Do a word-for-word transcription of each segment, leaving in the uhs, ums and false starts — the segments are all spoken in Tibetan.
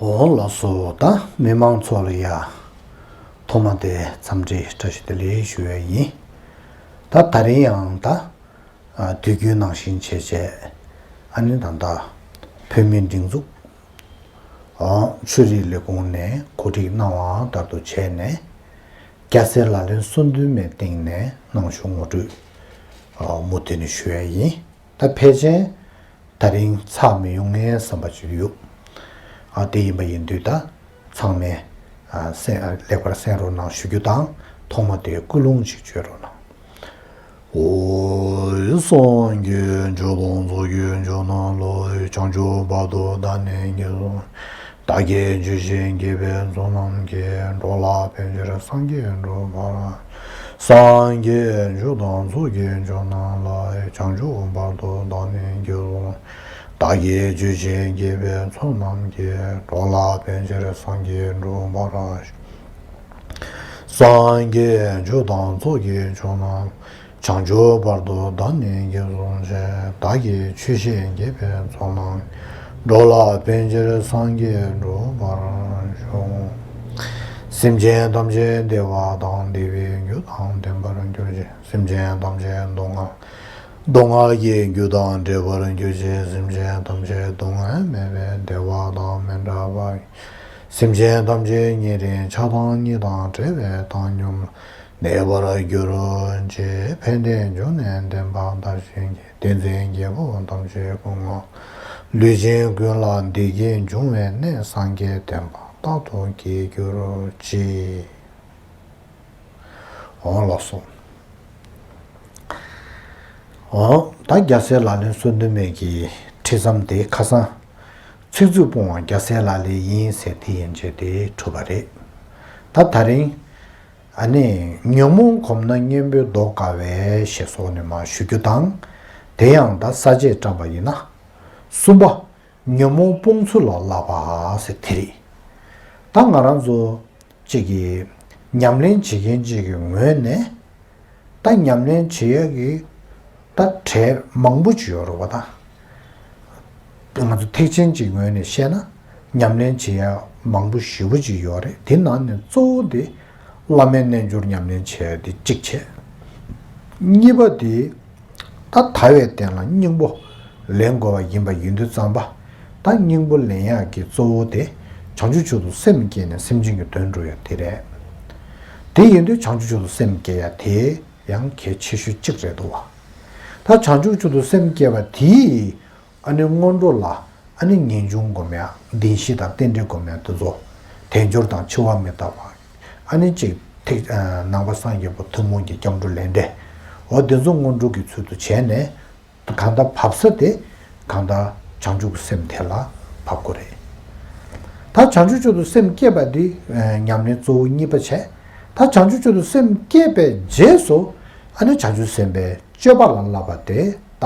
འོ་ལགས་སོ། ད་མི་མང་ཚོ་ལ་ཡ་ཐོག་མ་དེ་འཚམས་འདྲི་བཀྲ་ཤིས་བདེ་ལེགས་ཞུ་ཡ་ཡིན། ད་ད་རིང་ཡང་ད་དུས་རྒྱུན་ནང་བཞིན་བྱས་བྱས་ཨ་ནི་ད་ལྟ་བོད་མིའི་སྒྲིག་འཛུགས་ཆོས་རིག་ལས་ཁུངས་ནས་གོ་སྒྲིག་གནང་བ་ལྟར་དུ་བྱས་ནས་རྒྱལ་སྲས་ལག་ལེན་སོ་བདུན་མའི་སྟེང་ནས་གནང་ཞུ་ངོ་སྤྲོད་མུ་མཐུད་ནས་ཞུ་ཡ་ཡིན། ད་ཕལ་ཆེར་ད་རིང་ཚར་མི་ཡོང་ངའི་བསམ་པ་ཅིག་ཡོད། ཨ་དེ་ཡིན་པ་ཡིན་དུས་ད་ཚང་མས་ཨ་གསན་ཨ་ལེགས་པར་གསན་རོགས་གནང་ཞུ་རྒྱུ་དང་ཐོག་མ་དེ་ཀུན་སློང་ཅིག་བརྗོད་རོགས་གནང་། འོ་སངས་རྒྱས་ཆོས་དང་ཚོགས་ཀྱི་མཆོག་རྣམས་ལ། བྱང་ཆུབ་བར་དུ་བདག་ནི་དགྱེས་སོ། བདག་གིས་ཆོས་བཤད་མཁས་པའི་ཚོགས་རྣམས་ཀྱིས། འགྲོ་ལ་ཕན་ཕྱིར་སངས་རྒྱས་འགྲུབ་པར། སངས་རྒྱས་ཆོས་དང་ཚོགས་ཀྱི་མཆོག་རྣམས་ལ། བྱང་ཆུབ་བར་དུ་བདག་ནི་དགྱེས་སོ། བདག་གིས་ཆོས་བཤད་མཁས་པའི་ཚོགས་རྣམས་ཀྱིས། འགྲོ་ལ་ཕན་ཕྱིར་སངས་རྒྱས་འགྲུབ་པར། སངས་རྒྱས་ཆོས་དང་ཚོགས་ཀྱི་མཆོག་རྣམས། བྱང་ཆུབ་བར་དུ་བདག་ནི་དགྱེས་སོ་ཞེས། བདག་གིས་ཆོས་བཤད་མཁས་པའི་ཚོགས་རྣམས། འགྲོ་ལ་ཕན་ཕྱིར་སངས་རྒྱས་འགྲུབ་པར་ཤོག། སེམས་ཅན་ཐམས་ཅད་བདེ་བ་དང་བདེ་བའི་རྒྱུ་དང་ལྡན་པར་གྱུར་ཅིག། སེམས་ཅན་ཐམས་ཅད་སྡུག་བསྔལ་སྡུག་བསྔལ་གྱི་རྒྱུ་དང་བྲལ་བར་གྱུར་ཅིག། སེམས་ཅན་ཐམས་ཅད་སྡུག་བསྔལ་མེད་པའི་བདེ་བ་དང་མི་འབྲལ་བ། སེམས་ཅན་ཐམས་ཅད་ཉེ་རིང་ཆགས་སྡང་གཉིས་དང་བྲལ་བའི་བཏང་སྙོམས་གནས་པར་གྱུར་ཅིག། ཕན་བདེའི་འབྱུང་གནས་ལྡན་པ་དར་ཞིང་རྒྱས། བསྟན་འཛིན་རྒྱལ་པོ་ཐམས་ཅད་སྐུ་ངོ་། ལུས་ཅན་ཀུན་ལ་བདེ་སྐྱིད་འབྱུང་བའི་གནས། སངས་རྒྱས་བསྟན་པ་རྟག་ཏུ་རྒྱས་གྱུར་ཅིག། འོང་ལགས་སོ། འོང་ད་རྒྱལ་སྲས་ལག་ལེན་སོ་བདུན་མའི་གི་ཁྲིད་མཚམས་དེ་ཁ་སང་ཚིག་མཛོད་སྤོང་བ་རྒྱལ་སྲས་ལག་ལེན་ཡིན་ཟེར་དེ་ཡན་ཆད་དེ་གྲུབ་པ་རེད། ད་ད་རིང་ཨ་ནི་ཉོན་མོངས་གོམས་ན་གཉེན་པོས་བཟློག་དཀའ་བས་ཞེས་སོགས་ནས་མར་ཞུ་རྒྱུ་དང་། དེ་ཡང་ད་ས་བཅད་བཀྲམ་པ་ཡིན་ན། གསུམ་པ། ཉོན་མོངས་སྤོང་ཚུལ་ལ་བསླབ་པ་ཟེར་དེ་རེད། ད་ང་རང་ཚོ་གཅིག་གིས་ཉམས་ལེན་བྱེད་མཁན་གཅིག་གི་ངོས་ནས་ད་ཉམས་ལེན་བྱེད་ཡག་གི་ད་གྲས་མང་པོ་ཅིག་ཡོད་རེད་པ། ད་ང་ཚོ་ཐེག་ཆེན་གཅིག་ངོས་ནས་བཤད་ན་ཉམས་ལེན་བྱེད་ཡག་མང་པོ་ཞེ་པོ་ཅིག་ཡོད་རེད། དེ་ནང་ནས་གཙོ་བོ་དེ་བླ་མའི་རྣལ་འབྱོར་ཉམས་ལེན་བྱེད་ཡག་དེ་གཅིག་བྱས། གཉིས་པ་དེ། ད་ལྟ་བའི་རྟེན་ལ་སྙིང་པོ་ལེན་དགོས་པ་ཡིན་པ་ཡིན་དུས་ཙམ་པ། ད་སྙིང་པོ་ལེན་ཡག་གི་གཙོ་བོ་དེ་བྱང་ཆུབ་མཆོག་ཏུ་སེམས་བསྐྱེད་ནས་སེམས་ཅན་གྱི་དོན་སྒྲུབ་ཡག་དེ་རེད། དེ་ཡིན་དུས་བྱང་ཆུབ་མཆོག་ཏུ་སེམས་བསྐྱེད་ཡག་དེ་ཡང་གལ་ཆེ་ཤོས་གཅིག་རེད་འདུག་བ། ད་བྱང་ཆུབ་མཆོག་ཏུ་སེམས་བསྐྱེད་པ་དེས་ཨ་ནི་སྔོན་འགྲོ་ལ་ཨ་ནི་ངེས་འབྱུང་སྒོམ་ཡག་བདེན་བཞི་དང་རྟེན་འབྲེལ་སྒོམ་ཡག་དེ་ཚོ་དལ་འབྱོར་དང་འཆི་བ་མི་རྟག་པ། ཨ་ནི་གཅིག་ཐེག་ནང་པ་སངས་རྒྱས་པ་ཐུན་མོང་གི་སྐྱབས་འགྲོ་ལས་འབྲས། འོ་དེ་ཚོ་སྔོན་འགྲོ་གི་ཚུལ་དུ་བྱས་ནས་གང་ལྟར་བབས་ས་དེ་གང་ལྟར་བྱང་ཆུབ་ཀྱི་སེམས་དེ་ལ་བབས་དགོས་རེད། ད་བྱང་ཆུབ་མཆོག་ཏུ་སེམས་བསྐྱེད་པ་འདི་ཉམས་ལེན་གཙོ་བོ་གཉིས་པ་བྱས། ད་བྱང་ཆུབ་མཆོག་ཏུ་སེམས་བསྐྱེད་པའི་རྗེས་སུ་ཨ་ནི་བྱང་ཆུབ་སེམས་དཔའི་སྤྱོད་པ་ལ་བསླབ་པ་དེ་ད་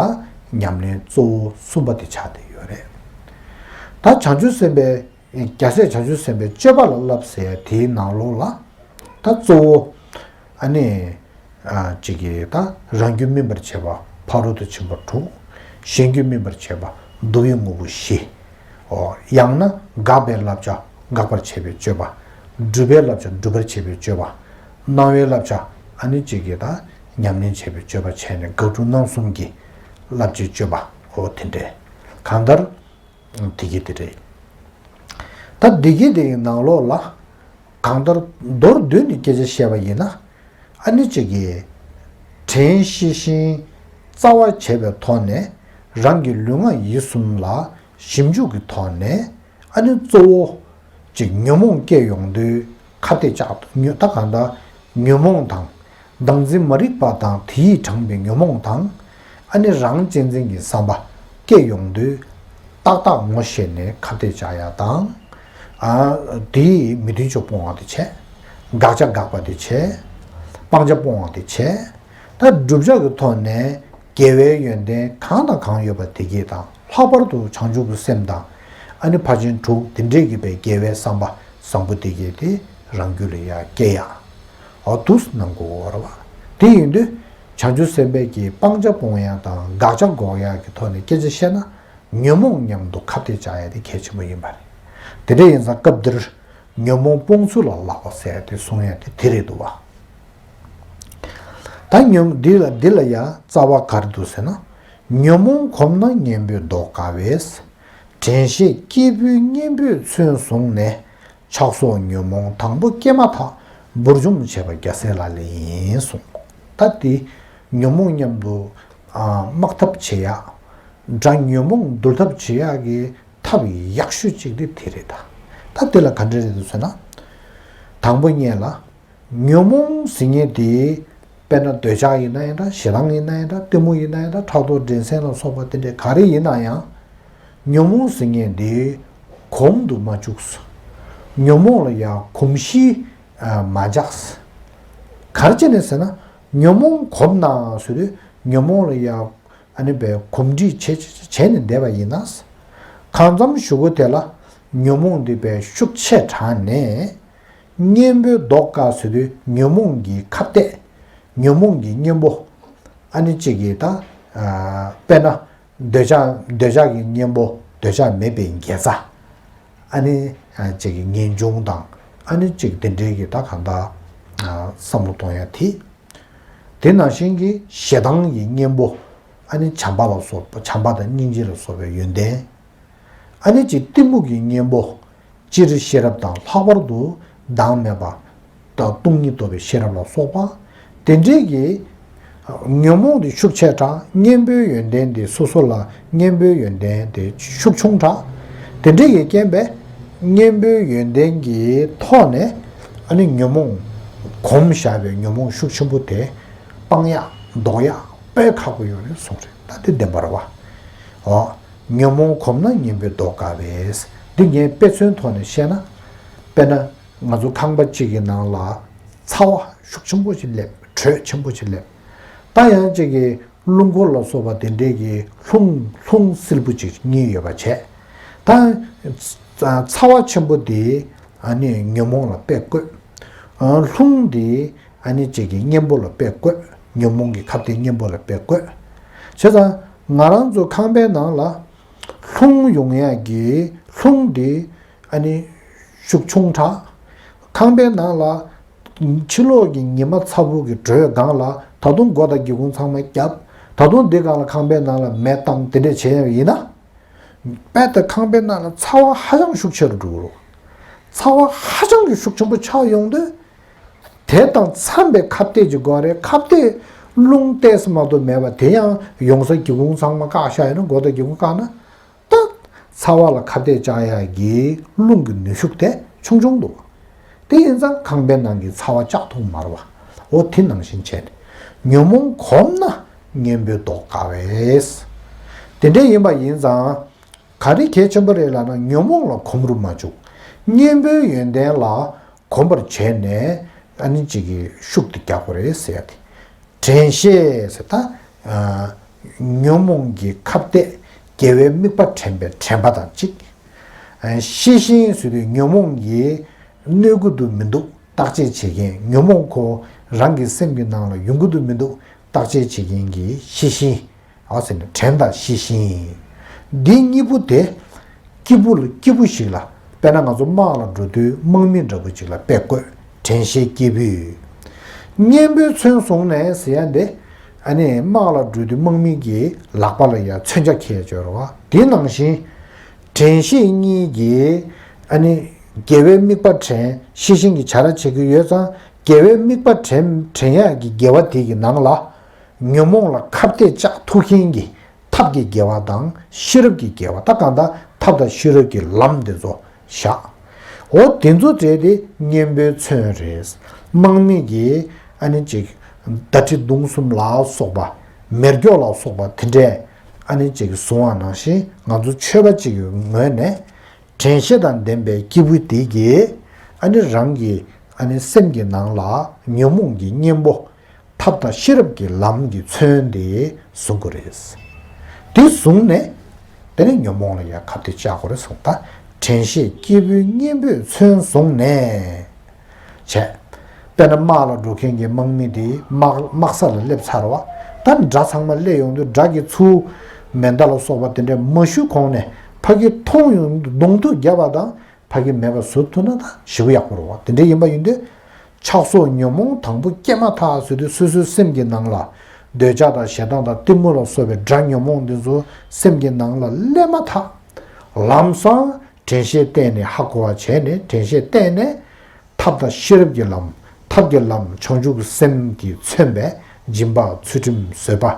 ཉམས་ལེན་གཙོ་བོ་གསུམ་པ་དེ་ཆགས་བསྡད་ཡོད་རེད། ད་བྱང་ཆུབ་སེམས་དཔའི་རྒྱལ་སྲས་བྱང་ཆུབ་སེམས་དཔའི་སྤྱོད་པ་ལ་བསླབ་ཟེར་ཡ་དེའི་ནང་ལོགས་ལ་ད་གཙོ་བོ་ཨ་ནི་ཨ་གཅིག་གིས་ད་རང་རྒྱུད་སྨིན་པར་བྱེད་པ་ཕ་རོལ་ཏུ་ཕྱིན་པ་དྲུག། གཞན་རྒྱུད་སྨིན་པར་བྱེད་པ་བསྡུ་བའི་དངོས་པོ་བཞི། འོ་ཡང་ན་དགག་པའི་བསླབ་བྱ་དགག་པར་བྱེད་པའི་སྤྱོད་པ། སྒྲུབ་པའི་བསླབ་བྱ་སྒྲུབ་པར་བྱེད་པའི་སྤྱོད་པ། གནང་བའི་བསླབ་བྱ་ཨ་ནི་གཅིག་གིས་ད་ཉམས་ལེན་བྱེད་པའི་སྤྱོད་པ་བྱས་ནས་དགག་སྒྲུབ་རྣམ་གསུམ་གྱི་བསླབ་བྱའི་སྤྱོད་པ་འོ་དེ་འདྲས་གང་ལྟར། དེ་གི་དེ་རེད། ད་དེ་གི་དེ་གི་ནང་ལོགས་ལ་གང་ལྟར་མདོར་བསྡུས་ནས་སྐད་ཆ་བཤད་པ་ཡིན་ན། ཨ་ནི་གཅིག་གིས་དྲན་ཤེས་བཞིན་རྩ་བ་བྱས་པའི་ཐོག་ནས་རང་གི་ལུས་ངག་ཡིད་གསུམ་ལ་ཞིབ་འཇུག་གི་ཐོག་ནས་ཨ་ནི་གཙོ་བོ་གཅིག་ཉོན་མོངས་སྐྱེ་ཡོང་དུས་ཁ་གཏད་བཅག་ཉོ་ད་གང་ལྟར་ཉོན་མོངས་དང་། བདག་འཛིན་མ་རིག་པ་དང་དེ་ཡིས་དྲངས་པའི་ཉོན་མོངས་དང་། ཨ་ནི་རང་གཅེས་འཛིན་གྱི་བསམ་པ་སྐྱེ་ཡོང་དུས་ཏག་ཏག་ངོ་ཤེས་ནས་ཁ་གཏད་བཅག་ཡ་དང་། ཨ་དེ་མི་མཐུན་ཕྱོགས་སྤོང་བ་དེ་བྱས། དགག་བྱ་དགག་པ་དེ་བྱས། སྤང་བྱ་སྤོང་བ་དེ་བྱས། ད་བསྒྲུབ་བྱ་གི་ཐོག་ནས་དགེ་བའི་ཡོན་ཏན་གང་དང་གང་ཡོད་པ་དེ་གས་དང་ལྷག་པར་དུ་བྱང་ཆུབ་ཀྱི་སེམས་དང་ཨ་ནི་ཕར་ཕྱིན་དྲུག་དེ་འདྲས་ཀྱི་པའི་དགེ་བའི་བསམ་པ་བཟང་པོ་དེ་གས་དེ་རང་རྒྱུད་ལ་ཡ་སྐྱེ་ཡ། འོ་དུས་གནང་དགོས་རེད་བ། དེ་ཡིན་དུས་བྱང་ཆུབ་སེམས་དཔའི་གི་སྤང་བྱ་སྤོང་ཡ་དང་དགག་བྱ་འགོག་ཡ་གི་ཐོག་ནས་སྐད་ཆ་བཤད་ན་ཉོན་མོངས་མཉམ་དུ་ཁ་གཏད་བཅག་ཡ་དེ་གལ་ཆེན་པོ་ཡིན་པ་རེད། དེ་འདྲ་ཡིན་ཙང་སྐབས་འདིར་ཉོན་མོངས་སྤོང་ཚུལ་ལ་ལག་པ་ཟེར་ཏེ་གསུང་ཡ་དེ་དེ་རེད་འདུག་བ། ད་ཉོན་འདི་ལ་འདི་ལ་ཡང་རྩ་བ་ག་རེ་འདུག་ཟེར་ན། ཉོན་མོངས་གོམས་ན་གཉེན་པོའི་མདོག་དཀར་བས། དྲན་ཤེས་སྐྱེས་བུའི་གཉེན་པོས་མཚོན་བཟུང་ནས། ཆགས་སོགས་ཉོན་མོངས་དང་པོ་སྐྱེས་མ་ཐག། བུར་འཇོམས་བྱས་པ་རྒྱལ་སྲས་ལག་ལེན་ཡིན་གསུངས། ད་དེ་ཉོན་མོངས་མཉམ་དུ་དམག་འཐབ་བྱེད་ཡག་དགྲ་ཉོན་མོངས་འདུལ་ཐབས་བྱེད་ཡག་གི་ཐབས་ཡག་ཤོས་གཅིག་དེ་དེ་རེད་ད། ད་དེ་ལ་ག་འདྲ་རེད་འདུག་ཟེར་ན། དང་པོ་ཉིད་ལ། ཉོན་མོངས་ཟེར་མཁན་དེ། དཔེར་ན་འདོད་ཆགས་ཡིན་ན་ཡང་འདྲ། ཞེ་སྡང་ཡིན་ན་ཡང་འདྲ། གཏི་མུག་ཡིན་ན་ཡང་འདྲ། ཕྲག་དོག་འགྲན་སེམས་ལ་སོགས་པ་དེ་འདྲ་ག་རེ་ཡིན་ན་ཡང་། ཉོན་མོངས་ཟེར་མཁན་དེ་གོམས་དུ་མ་བཅུག་ཉོན་མོངས་ལ་ཡང་གོམས་གཤིས་མ་འཇགས། ག་རེ་བྱས་ནས་ཟེར་ན། ཉོན་མོངས་གོམས་ན་ཟེར་དུས་ཉོན་མོངས་ལ་ཡང་ཨ་ནི་བས་གོམས་འདྲིས་བྱས་བྱས་ནས་བསྡད་པ་ཡིན་ན། གང་འཚམ་གཞུག་གུ་དེ་ལ་ཉོན་མོངས་འདི་བས་ཤུགས་ཆེ་དྲགས་ནས། གཉེན་པོའི་མདོག་དཀར་ཟེར་དུས་ཉོན་མོངས་ཀྱི་ཁ་གཏད། ཉོན་མོངས་ཀྱི་གཉེན་པོ། ཨ་ནི་གཅིག་གིས་ད། དཔེར་ན། འདོད་ཆགས་འདོད་ཆགས་ཀྱི་གཉེན་པོ་འདོད་ཆགས་མེད་པའི་དགེ་རྩ། ཨ་ནི། གཅིག་གིས་ངེས་འབྱུང་དང་། ཨ་ནི་གཅིག་དེ་འདྲའི་གི་ད་གང་ལྟར། བསམ་བློ་གཏོང་ཡ་དེ། དེ་ནང་བཞིན་གྱི་ཞེ་སྡང་གི་གཉེན་པོ། ཨ་ནི་བྱམས་པ་ལ་སོགས་བྱམས་པ་དང་སྙིང་རྗེ་ལ་སོགས་པའི་ཡོན་ཏན། ཨ་ནི་གཅིག་གཏི་མུག་གི་གཉེན་པོ། སྤྱིར་ཤེས་རབ་དང་ལྷག་པར་དུ་བདག་མེད་པ་དང་སྟོང་ཉིད་རྟོགས་པའི་ཤེས་རབ་ལ་སོགས་པ། དེ་འདྲའི་གི་ཉོན་མོངས་དེ་ཤུགས་ཆེ་དྲགས། གཉེན་པོའི་ཡོན་ཏན་དེ་སོ་སོ་ལ་གཉེན་པོའི་ཡོན་ཏན་དེ་ཤུགས་ཆུང་དྲགས། དེ་འདྲའི་གི་རྐྱེན་པས་གཉེན་པོའི་ཡོན་ཏན་གྱི་ཐོག་ནས་ཨ་ནི་ཉོན་མོངས་གོམས་བཞག་པའི་ཉོན་མོངས་ཤུགས་ཆེན་པོ་དེ་སྤང་ཡག་ཟློག་ཡག་དཔེ་ཁག་པོ་ཡོད་རེད་གསུངས་རེད། ད་དེ་བདེན་པ་རེད་བ། འོ། ཉོན་མོངས་གོམས་ན་གཉེན་པོའི་མདོག་དཀར་བས། འདི་ངས་དཔེ་མཚོན་ཐོག་ནས་བཤད་ན། དཔེར་ན་ང་ཚོ་ཁང་པ་གཅིག་གི་ནང་ལ་ཚ་བ་ཤུགས་ཆེན་པོ་ཞིག་སླེབས། དྲོད་ཆེན་པོ་ཞིག་སླེབས། ད་ཡང་གཅིག་གི་རླུང་འཁོར་ལ་སོགས་པ་དེ་འདྲའི་གི་རླུང་རླུང་བསིལ་པོ་ཅིག་གཉིས་ཡོད་པ་བྱས། ད་ཚ་བ་ཆེན་པོ་དེ་ཨ་ནི་ཉོན་མོངས་ལ་དཔེ་བཀོད། རླུང་དེ་ཨ་ནི་གཅིག་གི་གཉེན་པོ་ལ་དཔེ་བཀོད། ཉོན་མོངས་ཀྱི་ཁ་གཏད་གཉེན་པོ་ལ་དཔེ་བཀོད། བྱས་ཙང་ང་རང་ཚོ་ཁང་པའི་ནང་ལ་རླུང་ཡོང་ཡག་གི་རླུང་དེ་ཨ་ནི་ཤུགས་ཆུང་དྲགས། ཁང་པའི་ནང་ལ་ཕྱི་ལོགས་ཀྱི་ཉི་མ་ཚ་པོ་གི་དྲོད་སྒང་ལ་ད་དུང་སྒོ་དང་སྒེའུ་ཁུང་ཚང་མ་བརྒྱབ། ད་དུང་འདི་སྒང་ལ་ཁང་པའི་ནང་ལ་མེ་བཏང་། དེ་འདྲས་བྱས་ཡིན་ན། དཔེ་ད་ཁང་པའི་ནང་ལ་ཚ་བ་ཧ་ཅང་ཤུགས་ཆེ་རུ་འགྲོ་གི་རེད། ཚ་བ་ཧ་ཅང་གི་ཤུགས་ཆེན་པོ་ཆགས་ཡོང་དུས། དེ་དང་འཚམས་པའི་ཁ་གཏད་ཅིག་དགོས་རེད། ཁ་གཏད་རླུང་ཏོག་ཙམ་མ་གཏོགས་མེད་པ་དེ་ཡང་ཡོང་ས་སྒེའུ་ཁུང་ཚང་མ་བཀག་བཞག་ཡོད་ན། སྒོ་དང་སྒེའུ་ཁུང་བཀག་ན། ད་ཚ་བ་ལ་ཁ་གཏད་བཅག་ཡག་གི་རླུང་གི་ནུས་ཤུགས་དེ་ཆུང་ཆུང་འདུག་དེ་ཡིན་ཙང་ཁང་པའི་ནང་གི་ཚ་བ་བཅག་ཐུབ་མ་རེད་བ། འོ་དེ་ནང་བཞིན་བྱས་ནས། ཉོན་མོངས་གོམས་ན་གཉེན་པོའི་མདོག་དཀར་བས། དེ་འདྲ་ཡིན་པ་ཡིན་ཙང་། ག་རེ་གལ་ཆེན་པོ་རེད་ལབ་ན། ཉོན་མོངས་ལ་གོམས་རུ་མ་བཅུག་གཉེན་པོའི་ཡོན་ཏན་ལ་གོམས་པར་བྱས་ནས་ཨ་ནི་གཅིག་གི་ཤུགས་དེ་རྒྱག་དགོས་རེད་ཟེར་ཡ་དེ། དྲན་ཤེས་ཟེར་ད། ཉོན་མོངས་ཀྱི་ཁ་གཏད་དགེ་བའི་དམིགས་པ་དྲན་པའི་དྲན་པ་དང་གཅིག་ཤེས་བཞིན་ཟེར་དུས་ཉོན་མོངས་ཀྱིས་གནོད་ཀྱི་འདུག་མི་འདུག་བརྟག་དཔྱད་བྱེད་མཁན། ཉོན་མོངས་ཁོ་རང་གི་སེམས་ཀྱི་ནང་ལ་ཡོང་གི་འདུག་མི་འདུག་བརྟག་དཔྱད་བྱེད་མཁན་གྱི་ཤེས་བཞིན། ཨ་ཟེར་ནས་དྲན་དང་ཤེས་བཞིན། འདི་གཉིས་པོ་དེ་སྐྱིད་པོ་ལ་སྐྱིད་པོ་ཞིག་ལ། དཔེར་ན་ང་ཚོ་དམག་ལ་འགྲོ་དུས་དམག་མི་འདྲ་པོ་ཅིག་ལ་དཔེ་བཀོད། དྲན་ཤེས་སྐྱེས་བུས། གཉེན་པོས་མཚོན་བཟུང་ནས་ཟེར་ཡ་འདི། ཨ་ནི་དམག་ལ་འགྲོ་དུས་དམག་མི་གི་ལག་པ་ལ་ཡ་མཚོན་ཆ་འཁྱེར་ཡ་ཅིག་ཡོད་རེད་བ། དེ་ནང་བཞིན། དྲན་ཤེས་གཉིས་ཀྱིས་ཨ་ནི་དགེ་བའི་དམིགས་པ་དྲན། ཤེས་བཞིན་གྱིས་བྱ་ར་བྱེད་ཀྱི་ཡོད་ཙང་། དགེ་བའི་དམིགས་པ་དྲན་དྲན་ཡག་གི་དགེ་བ་དེ་གི་ནང་ལ། ཉོན་མོངས་ལ་ཁ་གཏད་བཅག་ཐུབ་མཁན་གྱི་ཐབས་ཀྱི་དགེ་བ་དང་ཤེས་རབ་ཀྱི་དགེ་བ། ད་གང་ལྟར་ཐབས་དང་ཤེས་རབ་ཀྱི་ལམ་དེ་ཚོ་བཞག་འོ་དེ་ཚོ་བྱས་ཏེ་གཉེན་པོའི་མཚོན་རེད། དམག་མི་གིས་ཨ་ནི་ཅིག་མདའ་གྲི་མདུང་གསུམ་ལ་སོགས་པ། མེ་སྒྱོགས་ལ་སོགས་པ་དེ་འདྲས་ཨ་ནི་ཅིག་བཟུང་བ་ནང་བཞིན། ང་ཚོ་ཆོས་པ་ཅིག་གི་ངོས་ནས་དྲན་ཤེས་དང་ལྡན་པའི་སྐྱེས་བུ་དེ་གིས་ཨ་ནི་རང་གི་ཨ་ནི་སེམས་ཀྱི་ནང་ལ་ཉོན་མོངས་ཀྱི་གཉེན་པོ། ཐབས་དང་ཤེས་རབ་ཀྱི་ལམ་གྱི་མཚོན་དེ་བཟུང་དགོས་རེད། དེ་བཟུང་ནས་དེ་ནས་ཉོན་མོངས་ལ་ཡང་ཁ་གཏད་བཅག་དགོས་རེད་གསུངས། ད་དྲན་ཤེས་སྐྱེས་བུའི་གཉེན་པོས་མཚོན་བཟུང་ནས་བྱས། དཔེར་ན་དམག་ལ་འགྲོ་མཁན་གྱི་དམག་མི་དེ་དམག་དམག་ས་ལ་སླེབས་ཚར་བ། ད་དགྲ་ཚང་མ་སླེབས་ཡོང་དུས་དགྲ་གི་ཚུར་མེ་མདའ་ལ་སོགས་པ་དེ་འདྲ་མ་གཞུས་གོང་ནས་ཕ་གི་མཐོང་ཡོང་དུས་གདོང་ཐུག་བརྒྱབ་པ་དང་། ཕ་གི་མེད་པ་བཟོ་ཐུབ་ན་ད་ཞེ་པོ་ཡག་པོ་རེད་བ། དེ་འདྲ་ཡིན་པ་ཡིན་དུས། ཆགས་སོགས་ཉོན་མོངས་དང་པོ་སྐྱེས་མ་ཐག་ཟེར་དུས་སོ་སོའི་སེམས་ཀྱི་ནང་ལ། འདོད་ཆགས་དང་ཞེ་སྡང་དང་གཏི་མུག་ལ་སོགས་པའི་དགྲ་ཉོན་མོངས་འདི་ཚོ་སེམས་ཀྱི་ནང་ལ་སླེབས་མ་ཐག། ལམ་སང་དྲན་ཤེས་བསྟེན་ནས་ཧ་གོ་བ་བྱས་ནས་དྲན་ཤེས་བསྟེན་ནས། ཐབས་དང་ཤེས་རབ་ཀྱི་ལམ། ཐབས་ཀྱི་ལམ་བྱང་ཆུབ་ཀྱི་སེམས་ཀྱིས་མཚོན་པའི་སྦྱིན་པ། ཚུལ་ཁྲིམས། བཟོད་པ།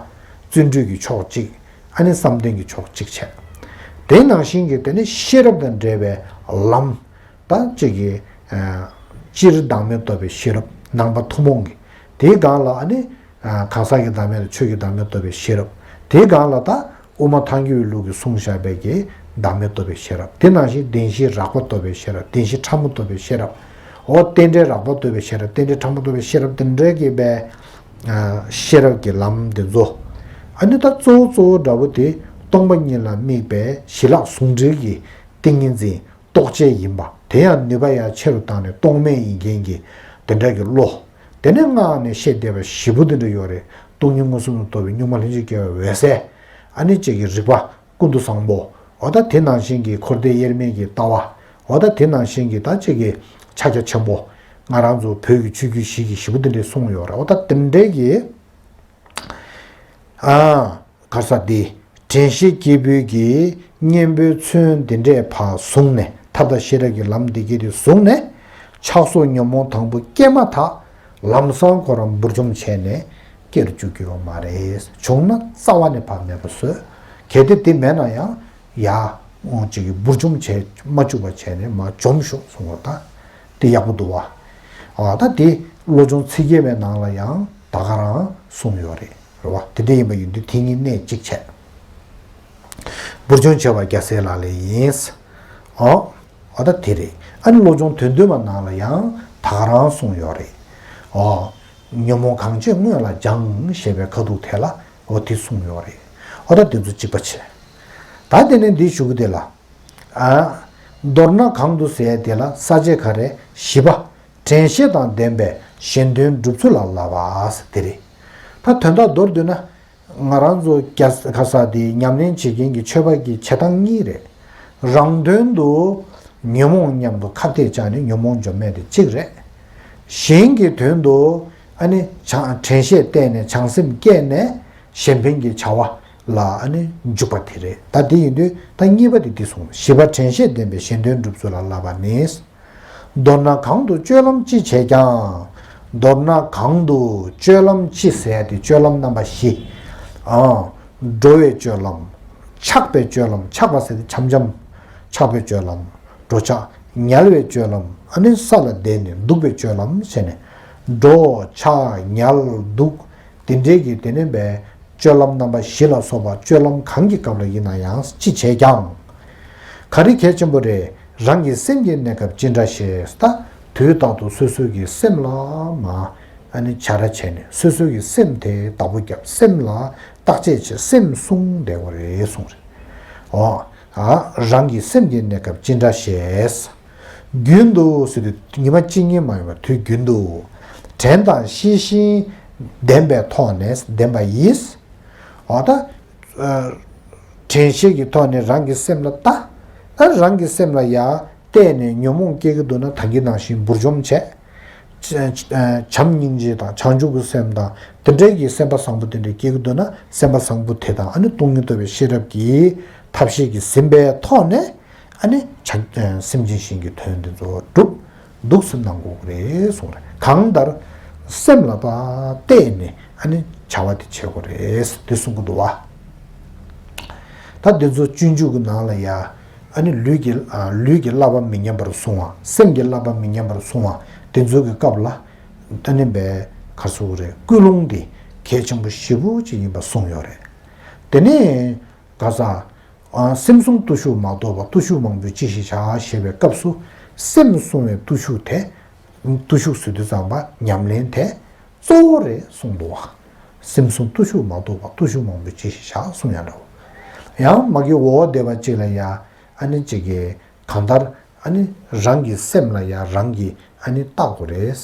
བརྩོན་འགྲུས་ཀྱི་ཕྱོགས་གཅིག། ཨ་ནི་བསམ་གཏན་གྱི་ཕྱོགས་གཅིག་བྱས། དེ་ནང་བཞིན་གྱི་དེ་ནི་ཤེས་རབ་དང་འབྲེལ་བའི་ལམ། ད་གཅིག་གི། ཨ། སྤྱིར་བདག་མེད་རྟོགས་པའི་ཤེས་རབ། ནང་པ་ཐུན་མོང་གི། དེའི་སྒང་ལ་ཨ་ནི། ཨ། གང་ཟག་གི་བདག་མེད་དང་ཆོས་ཀྱི་བདག་མེད་རྟོགས་པའི་ཤེས་རབ། དེའི་སྒང་ལ་ད་དབུ་མ་ཐལ་འགྱུར་བའི་ལུགས་ཀྱིས་གསུངས་བཞག་པའི་གི་བདག་མེད་རྟོགས་པའི་ཤེས་རབ། དེ་ནང་བཞིན་བདེན་བཞིའི་རགས་པ་རྟོགས་པའི་ཤེས་རབ། བདེན་བཞི་ཕྲ་མོ་རྟོགས་པའི་ཤེས་རབ། འོ་རྟེན་འབྲེལ་རགས་པ་རྟོགས་པའི་ཤེས་རབ། རྟེན་འབྲེལ་ཕྲ་མོ་རྟོགས་པའི་ཤེས་རབ། དེ་འདྲ་གི་བའི། ཨ། ཤེས་རབ་ཀྱི་ལམ་དེ་ཚོ། ཨ་ནི་ད་གཙོ་བོ་གཙོ་བོ་འདྲ་བོ་དེ་སྟོང་པ་ཉིད་ལ་དམིགས་པའི་ཞི་ལྷག་ཟུང་འབྲེལ་གྱི་ཏིང་ངེ་འཛིན། རྟོག་བཅས་ཡིན་པ། དེ་ཡང་ནུས་པ་ཡང་ཆེ་རུ་བཏང་ནས་རྟོག་མེད་ཡིན་མཁན་གྱི་དེ་འདྲ་གི་བློ། དེ་ནས་སྔགས་ནས་བཤད་བསྡད་པ་ཞེ་པོ་དེ་འདྲ་ཡོད་རེད། སྟོང་ཉིད་མངོན་སུམ་དུ་རྟོགས་པའི་གཉུག་མ་ལྷན་ཅིག་སྐྱེས་པའི་འོད་གསལ། ཨ་ནི་གཅིག་གི་རིག་པ་ཀུན་ཏུ་བཟང་པོ། འོ་ད་དེ་ནང་བཞིན་གྱི་འཁོར་འདས་དབྱེར་མེད་ཀྱི་ལྟ་བ། འོ་ད་དེ་ནང་བཞིན་གྱི་ད་གཅིག་གི་ཕྱག་རྒྱ་ཆེན་པོ། ང་རང་ཚོ་བོད་ཀྱི་ཆོས་བརྒྱུད་བཞི་གི་ཞེ་པོ་དེ་འདྲ་གསུངས་ཡོད་རེད། འོ་ད་དེ་འདྲའི་གི། ཨ། ག་རེ་ཟེར་དེ། དྲན་ཤེས་སྐྱེས་བུའི་གི་གཉེན་པོའི་ཚུལ་འདི་འདྲས་ཕར་བཟུང་ནས། ཐབས་དང་ཤེས་རབ་ཀྱི་ལམ་འདི་གྱད་དེ་བཟུང་ནས། ཆགས་སོགས་ཉོན་མོངས་དང་པོ་སྐྱེས་མ་ཐག་ལམ་སང་ཁོ་རང་འབུར་འཇོམས་བྱས་ནས་སྐྱེ་རུ་བཅུག་གི་ཡོད་མ་རེད། བྱུང་ན་རྩ་བ་ནས་ཕར་མེད་པ་བཟོས། གལ་ཏེ་དེ་མེད་ན་ཡང་ཡ། འོང་ཅིག་གི་འབུར་འཇོམས་བྱས་མ་བཅུག་པ་བྱས་ནས་མར་འཇོམས་ཤོག་གསུང་བ་ད། དེ་ཡག་པོ་འདུག་བ། ཨ། ད་དེ་བློ་སྦྱོང་ཚིག་བརྒྱད་པའི་ནང་ལ་ཡང་ད་ག་རང་གསུངས་ཡོད་རེད། རེད་བ། དེ་འདྲ་ཡིན་པ་ཡིན་དུས་དེ་གཉིས་གནད་གཅིག་བྱས། འབུར་འཇོམས་བྱེད་པ་རྒྱལ་སྲས་ལག་ལེན་ཡིན། ཨོ། ཨོ་ད་དེ་རེད། ཨ་ནི་བློ་སྦྱོང་དོན་བསྡུས་མ་ནང་ལ་ཡང་ད་ག་རང་གསུངས་ཡོད་རེད། ཨོ། ཉོན་མོངས་གང་སྐྱེས་སྔོན་ལ་སྦྱང་ཞེས་པའི་ཁ་ཐུག་དེ་ལ་ཨོ་དེ་གསུངས་ཡོད་རེད། ཨོ་ད་དེ་ཚོ་གཅིག་པ་བྱས། ད་དེ་ནས་འདི་ཞུ་གི་དེ་ལ། ཨ། མདོར་ན་གང་དུ་ཟེར་དེ་ལ་ས་བཅད་ག་རེ། བཞི་པ། དྲན་ཤེས་དང་ལྡན་པའི་གཞན་དོན་སྒྲུབ་ཚུལ་ལ་བསླབ་པ་ཟེར་དེ་རེད། ད་དོན་དག་མདོར་བསྡུས་ན། ང་རང་ཚོ་རྒྱ་ག་ས་དེ་ཉམས་ལེན་བྱེད་མཁན་གྱི་ཆོས་པ་གི་བྱེད་སྟངས་གཉིས་རེད། རང་དོན་དུ་ཉོན་མོངས་མཉམ་དུ་ཁ་གཏད་བཅག་ནས་ཉོན་མོངས་འཇོམས་མེད་དེ་གཅིག་རེད། གཞན་གྱི་དོན་དུ་ཨ་ནི་བྱང་དྲན་ཤེས་བསྟེན་ནས་བྱང་སེམས་བསྐྱེད་ནས་གཞན་ཕན་གྱི་བྱ་བ་ལ་ཨ་ནི་འཇུག་པ་དེ་རེད། ད་དེ་ཡིན་དུས་ད་གཉིས་པ་དེ་འདི་གསུངས། བཞི་པ་དྲན་ཤེས་ལྡན་པའི་གཞན་དོན་སྒྲུབ་ཚུལ་ལ་བསླབ་པ་ནི། མདོར་ན་གང་དུ་སྤྱོད་ལམ་ཅི་བྱེད་ཀྱང་། མདོར་ན་གང་དུ་སྤྱོད་ལམ་ཅི་ཟེར་ཡ་དེ་སྤྱོད་ལམ་རྣམ་པ་བཞི། ཨ། འགྲོ་བའི་སྤྱོད་ལམ། ཆགས་པའི་སྤྱོད་ལམ། ཆགས་པ་ཟེར་དེ་འཆམ་འཆམ། ཆགས་པའི་སྤྱོད་ལམ། འགྲོ་ཆགས་ཉལ་བའི་སྤྱོད་ལམ། ཨ་ནི་ས་ལ་བསྡད་ནས་འདུག་པའི་སྤྱོད་ལམ་བྱས་ནས། འགྲོ་ཆགས་ཉལ་འདུག་དེ་འདྲའི་གི་དེ་ནས་བའི་སྤྱོད་ལམ་རྣམ་པ་བཞི་ལ་སོགས་པ་སྤྱོད་ལམ་གང་གི་སྐབས་ལ་ཡིན་ན་ཡང་ཅི་བྱས་ཀྱང་། ག་རེ་གལ་ཆེན་པོ་རེད། རང་གི་སེམས་ཀྱི་གནས་སྐབས་ཅི་འདྲ་ཞེས། ད་དུས་རྟག་ཏུ་སོ་སོ་གི་སེམས་ལ་མ་ཨ་ནི་བྱ་ར་བྱས་ནས་སོ་སོ་གི་སེམས་དེ་བདག་པོ་རྒྱབ། སེམས་ལ་བརྟག་དཔྱད་བྱེད། སེམས་བསྲུང་བསྡད་དགོས་རེད་གསུངས་རེད། འོ། ཨ། རང་གི་སེམས་ཀྱི་གནས་སྐབས་ཅི་འདྲ་ཞེས། རྒྱུན་དུ་ཟེར་དུས་ཉི་མ་གཅིག་གཉིས་མ་ཡིན་པར་དུས་རྒྱུན་དུ། དྲན་དང་ཤེས་བཞིན་ལྡན་པའི་ཐོག་ནས་ལྡན་པ་ཡིས། འོ་ད། ཨ། དྲན་ཤེས་ཀྱི་ཐོག་ནས་རང་གི་སེམས་ལ་ལྟ། ད་རང་གི་སེམས་ལ་ཡ་བལྟས་ནས་ཉོན་མོངས་སྐྱེ་གི་འདུག་ན་ད་གིན་ནང་བཞིན་འབུར་འཇོམས་བྱས། བྱམས་སྙིང་རྗེ་དང་བྱང་ཆུབ་ཀྱི་སེམས་དང་དེ་འདྲའི་གི་སེམས་པ་བཟང་པོ་དེ་འདྲ་སྐྱེ་གི་འདུག་ན་སེམས་པ་བཟང་པོ་དེ་དང་ཨ་ནི་སྟོང་ཉིད་རྟོགས་པའི་ཤེས་རབ་ཀྱི་ཐབས་ཤེས་ཀྱིས་ཟིན་པའི་ཐོག་ནས། ཨ་ནི་བྱང་སེམས་ཅན་གཞན་གྱི་དོན་དེ་ཚོ་སྒྲུབ་འདུག་སེ་གནང་དགོས་ཀྱི་རེད་གསུངས་རེད། གང་ལྟར་སེམས་ལ་ཕར་བལྟས་ནས་ཨ་ནི་བྱ་བ་དེ་བྱེད་དགོས་རེད་དེ་གསུང་གི་འདུག་བ། ད་འདི་ཚོ་སྤྱོད་འཇུག་གི་ནང་ལ་ཡ་ཨ་ནི་ལུས་ཀྱི་ཨ་ལུས་ཀྱི་བསླབ་པ་མི་ཉམས་པར་བསྲུང་བ། སེམས་ཀྱི་བསླབ་པ་མི་ཉམས་པར་བསྲུང་བ། དེ་ཚོ་གི་སྐབས་ལ་ཨ་ནི་བའི་ག་རེ་ཟེར་དགོས་རེད། ཀུན་སློང་དེ་གལ་ཆེན་པོ་ཞེ་པོ་ཅིག་ཡིན་པ་གསུངས་ཡོད་རེད། དེ་ནས་ག་ས། ཨ། སེམས་བསྲུང་བརྟུལ་ཞུགས་མ་གཏོགས་པ། བརྟུལ་ཞུགས་མང་པོས་ཅི་ཞིག་བྱ། ཞེས་པའི་སྐབས་སུ་སེམས་བསྲུང་བའི་བརྟུལ་ཞུགས་དེ། བརྟུལ་ཞུགས་ཟེར་དུས་ཙམ་པ་ཉམས་ལེན་དེ་གཙོ་བོ་རེད་གསུངས་འདུག་བ། སེམས་བསྲུང་བརྟུལ་ཞུགས་མ་གཏོགས་པ། བརྟུལ་ཞུགས་མང་པོས་ཅི་ཞིག་བྱ་གསུངས་ཡང་འདྲ་བོ། ཡང་མ་གི་འོ་བསྡད་པ་གཅིག་ལ་ཡ་ཨ་ནི་གཅིག་གི་གང་ལྟར་ཨ་ནི་རང་གི་སེམས་ལ་ཡ་རང་གིས་ཨ་ནི་བརྟག་དགོས་རེད།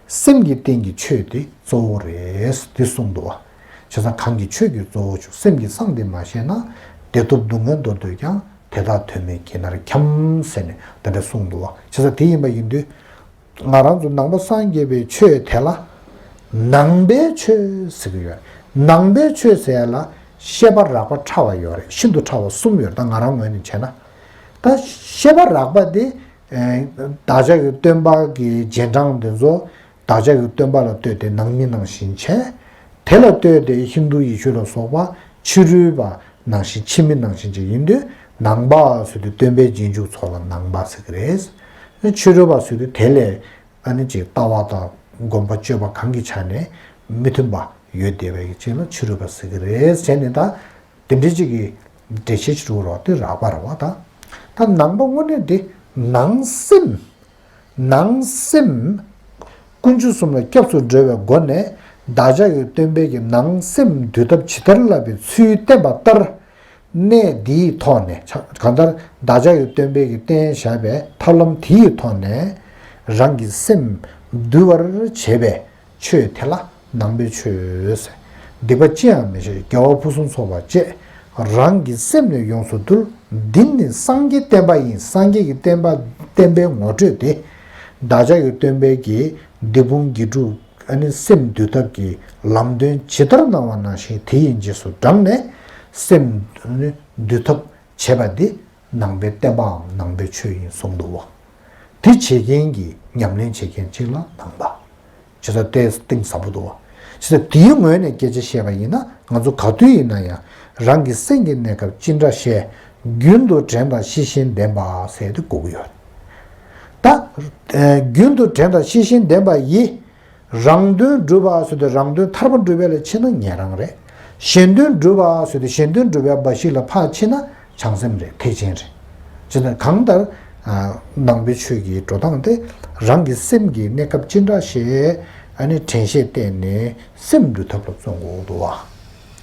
སེམས་ཀྱི་སྟེང་གི་ཆོས་དེ་གཙོ་བོ་རེད་དེ་གསུངས་འདུག་བ། བྱས་ཙང་གང་གི་ཆོས་ཀྱི་གཙོ་བོ་ཆོས། སེམས་ཀྱི་གསང་དེ་མ་ཤེས་ན། བདེ་སྟོབས་སྡུག་བསྔལ་མདོར་བསྡུས་ཀྱང་ དེ་དག་དོན་མེད་ཁྱེད་ནར་འཁྱམས་ཟེར་ནས་དེ་འདྲ་གསུངས་འདུག་བ། བྱས་ཙང་དེ་ཡིན་པ་ཡིན་དུས། ང་རང་ཚོ་ནང་པ་སངས་རྒྱས་པའི་ཆོས་དེ་ལ་ནང་པའི་ཆོས་ཟེར་གྱི་ཡོད་རེད། ནང་པའི་ཆོས་ཟེར་ཡ་ལ་ཤེས་པ་རགས་པ་ཕྲ་བ་ཡོད་རེད། ཤིན་ཏུ་ཕྲ་བ་གསུམ་ཡོད་རེད། ད་ང་རང་ངོས་ནས་བྱས་ན། ད་ཤེས་པ་རགས་པ་དེ་བདག་ཅག་གི་སྟོན་པ་གི་རྗེས་འབྲང་དེ་ཚོ་བདག་ཅག་གི་སྟོན་པ་ལ་ལྟོས་ཏེ་ནང་མི་ནང་བཞིན་བྱས། དེ་ལ་ལྟོས་ཏེ་ཧིན་རྡུ་ཡེ་ཤུ་ལ་སོགས་པ་ཕྱི་རོལ་པ་ནང་བཞིན་ཕྱི་མི་ནང་བཞིན་ཅིག་ཡིན་དུས། ནང་པ་ཟེར་དུས་སྟོན་པའི་རྗེས་འཇུག་ཚོ་ལ་ནང་པ་ཟེར་གི་རེད། ཕྱི་རོལ་པ་ཟེར་དུས་དེ་ལས་ཨ་ནི་ཅིག་ལྟ་བ་དང་སྒོམ་པ་སྤྱོད་པ་གང་གི་ཆ་ནས་མི་མཐུན་པ་ཡོད་བསྡད་པའི་ཅིག་ལ་ཕྱི་རོལ་པ་ཟེར་གི་རེད་ཟེར་ནས། ད་དེ་འདྲའི་ཅིག་གི་འགྲེལ་བཤད་ཅིག་རུ་རོགས་དེ་རགས་པ་རེད་བ། ད་ད་ནང་པ་དངོས་གནས་དེ་ནང་སེམས། ནང་སེམས་ཀུན་འབྱུང་གསུམ་ལ་སྐྱབས་སུ་འགྲོ་བའི་སྒོ་ནས་བདག་ཅག་གི་སྟོན་པའི་གི་ནང་སེམས་འདུལ་ཐབས་ཇི་ལྟར་བསླབ་པའི་ཚུལ་བསྟན་པ་ལྟར། གནས་འདིའི་ཐོག་ནས་གང་ལྟར་བདག་ཅག་གི་སྟོན་པའི་གི་བསྟན་བཞག་པའི་ཐབས་ལམ་དེའི་ཐོག་ནས་རང་གི་སེམས་འདུལ་བར་བྱེད་པའི་ཆོས་དེ་ལ་ནང་པའི་ཆོས་ཟེར། སྡིག་པ་ཅི་ཡང་མི་བྱེད། དགེ་བ་ཕུན་སུམ་ཚོགས་པར་སྤྱད། རང་གི་སེམས་ནི་ཡོངས་སུ་འདུལ། འདི་ནི་སངས་རྒྱས་བསྟན་པ་ཡིན། སངས་རྒྱས་ཀྱི་བསྟན་པ་བསྟན་པའི་ངོ་སྤྲོད་དེ། བདག་ཅག་གི་སྟོན་པའི་གི་སྡིག་སྤོང་དགེ་སྒྲུབ་ཨ་ནི་སེམས་འདུལ་ཐབས་ཀྱི་ལམ་སྟོན་ཇི་ལྟར་གནང་བ་ནང་བཞིན་དེ་ཡི་རྗེས་སུ་འབྲངས་ནས་སེམས་ཨ་ནི་འདུལ་ཐབས་བྱེད་པ་འདི་ནང་པའི་བསྟན་པའམ་ནང་པའི་ཆོས་ཡིན་གསུངས་འདུག་བ། དེ་བྱེད་མཁན་གྱི་ཉམས་ལེན་བྱེད་མཁན་གཅིག་ལ་ནང་པ། བྱས་ཙང་ཏོག་ཙམ་གཏིང་ཟབ་པོ་འདུག་བ། བྱས་ཙང་དེའི་ངོས་ནས་སྐད་ཆ་བཤད་པ་ཡིན་ན། ང་ཚོ་ག་དུས་ཡིན་ན་ཡང་རང་གི་སེམས་ཀྱི་གནས་སྐབས་ཅི་འདྲ་ཤེས། རྒྱུན་དུ་དྲན་དང་ཤེས་བཞིན་ལྡན་པ་ཟེར་དེ་དགོས་ཀྱི་ཡོད། ད་ཨ་རྒྱུན་དུ་དྲན་དང་ཤེས་བཞིན་ལྡན་པ་ཡིས། རང་དོན་སྒྲུབ་པ་ཟེར་དུས་རང་དོན་ཐར་པ་སྒྲུབ་པ་ལ་ཕྱིན་ན་ཉན་རང་རེད། གཞན་དོན་སྒྲུབ་པ་ཟེར་དུས་གཞན་དོན་སྒྲུབ་པའི་འབའ་ཞིག་ལ་ཕར་ཕྱིན་ན་བྱང་སེམས་རེད། ཐེག་ཆེན་རེད། ཅེས་ན་གང་ལྟར་ནང་པའི་ཆོས་ཀྱི་འགྲོ་སྟངས་དེ་རང་གི་སེམས་ཀྱི་གནས་སྐབས་ཅི་འདྲ་ཞིག་ཨ་ནི་དྲན་ཤེས་བསྟེན་ནས་སེམས་འདུལ་ཐབས་ལ་བརྩོན་དགོས་འདུག་བ།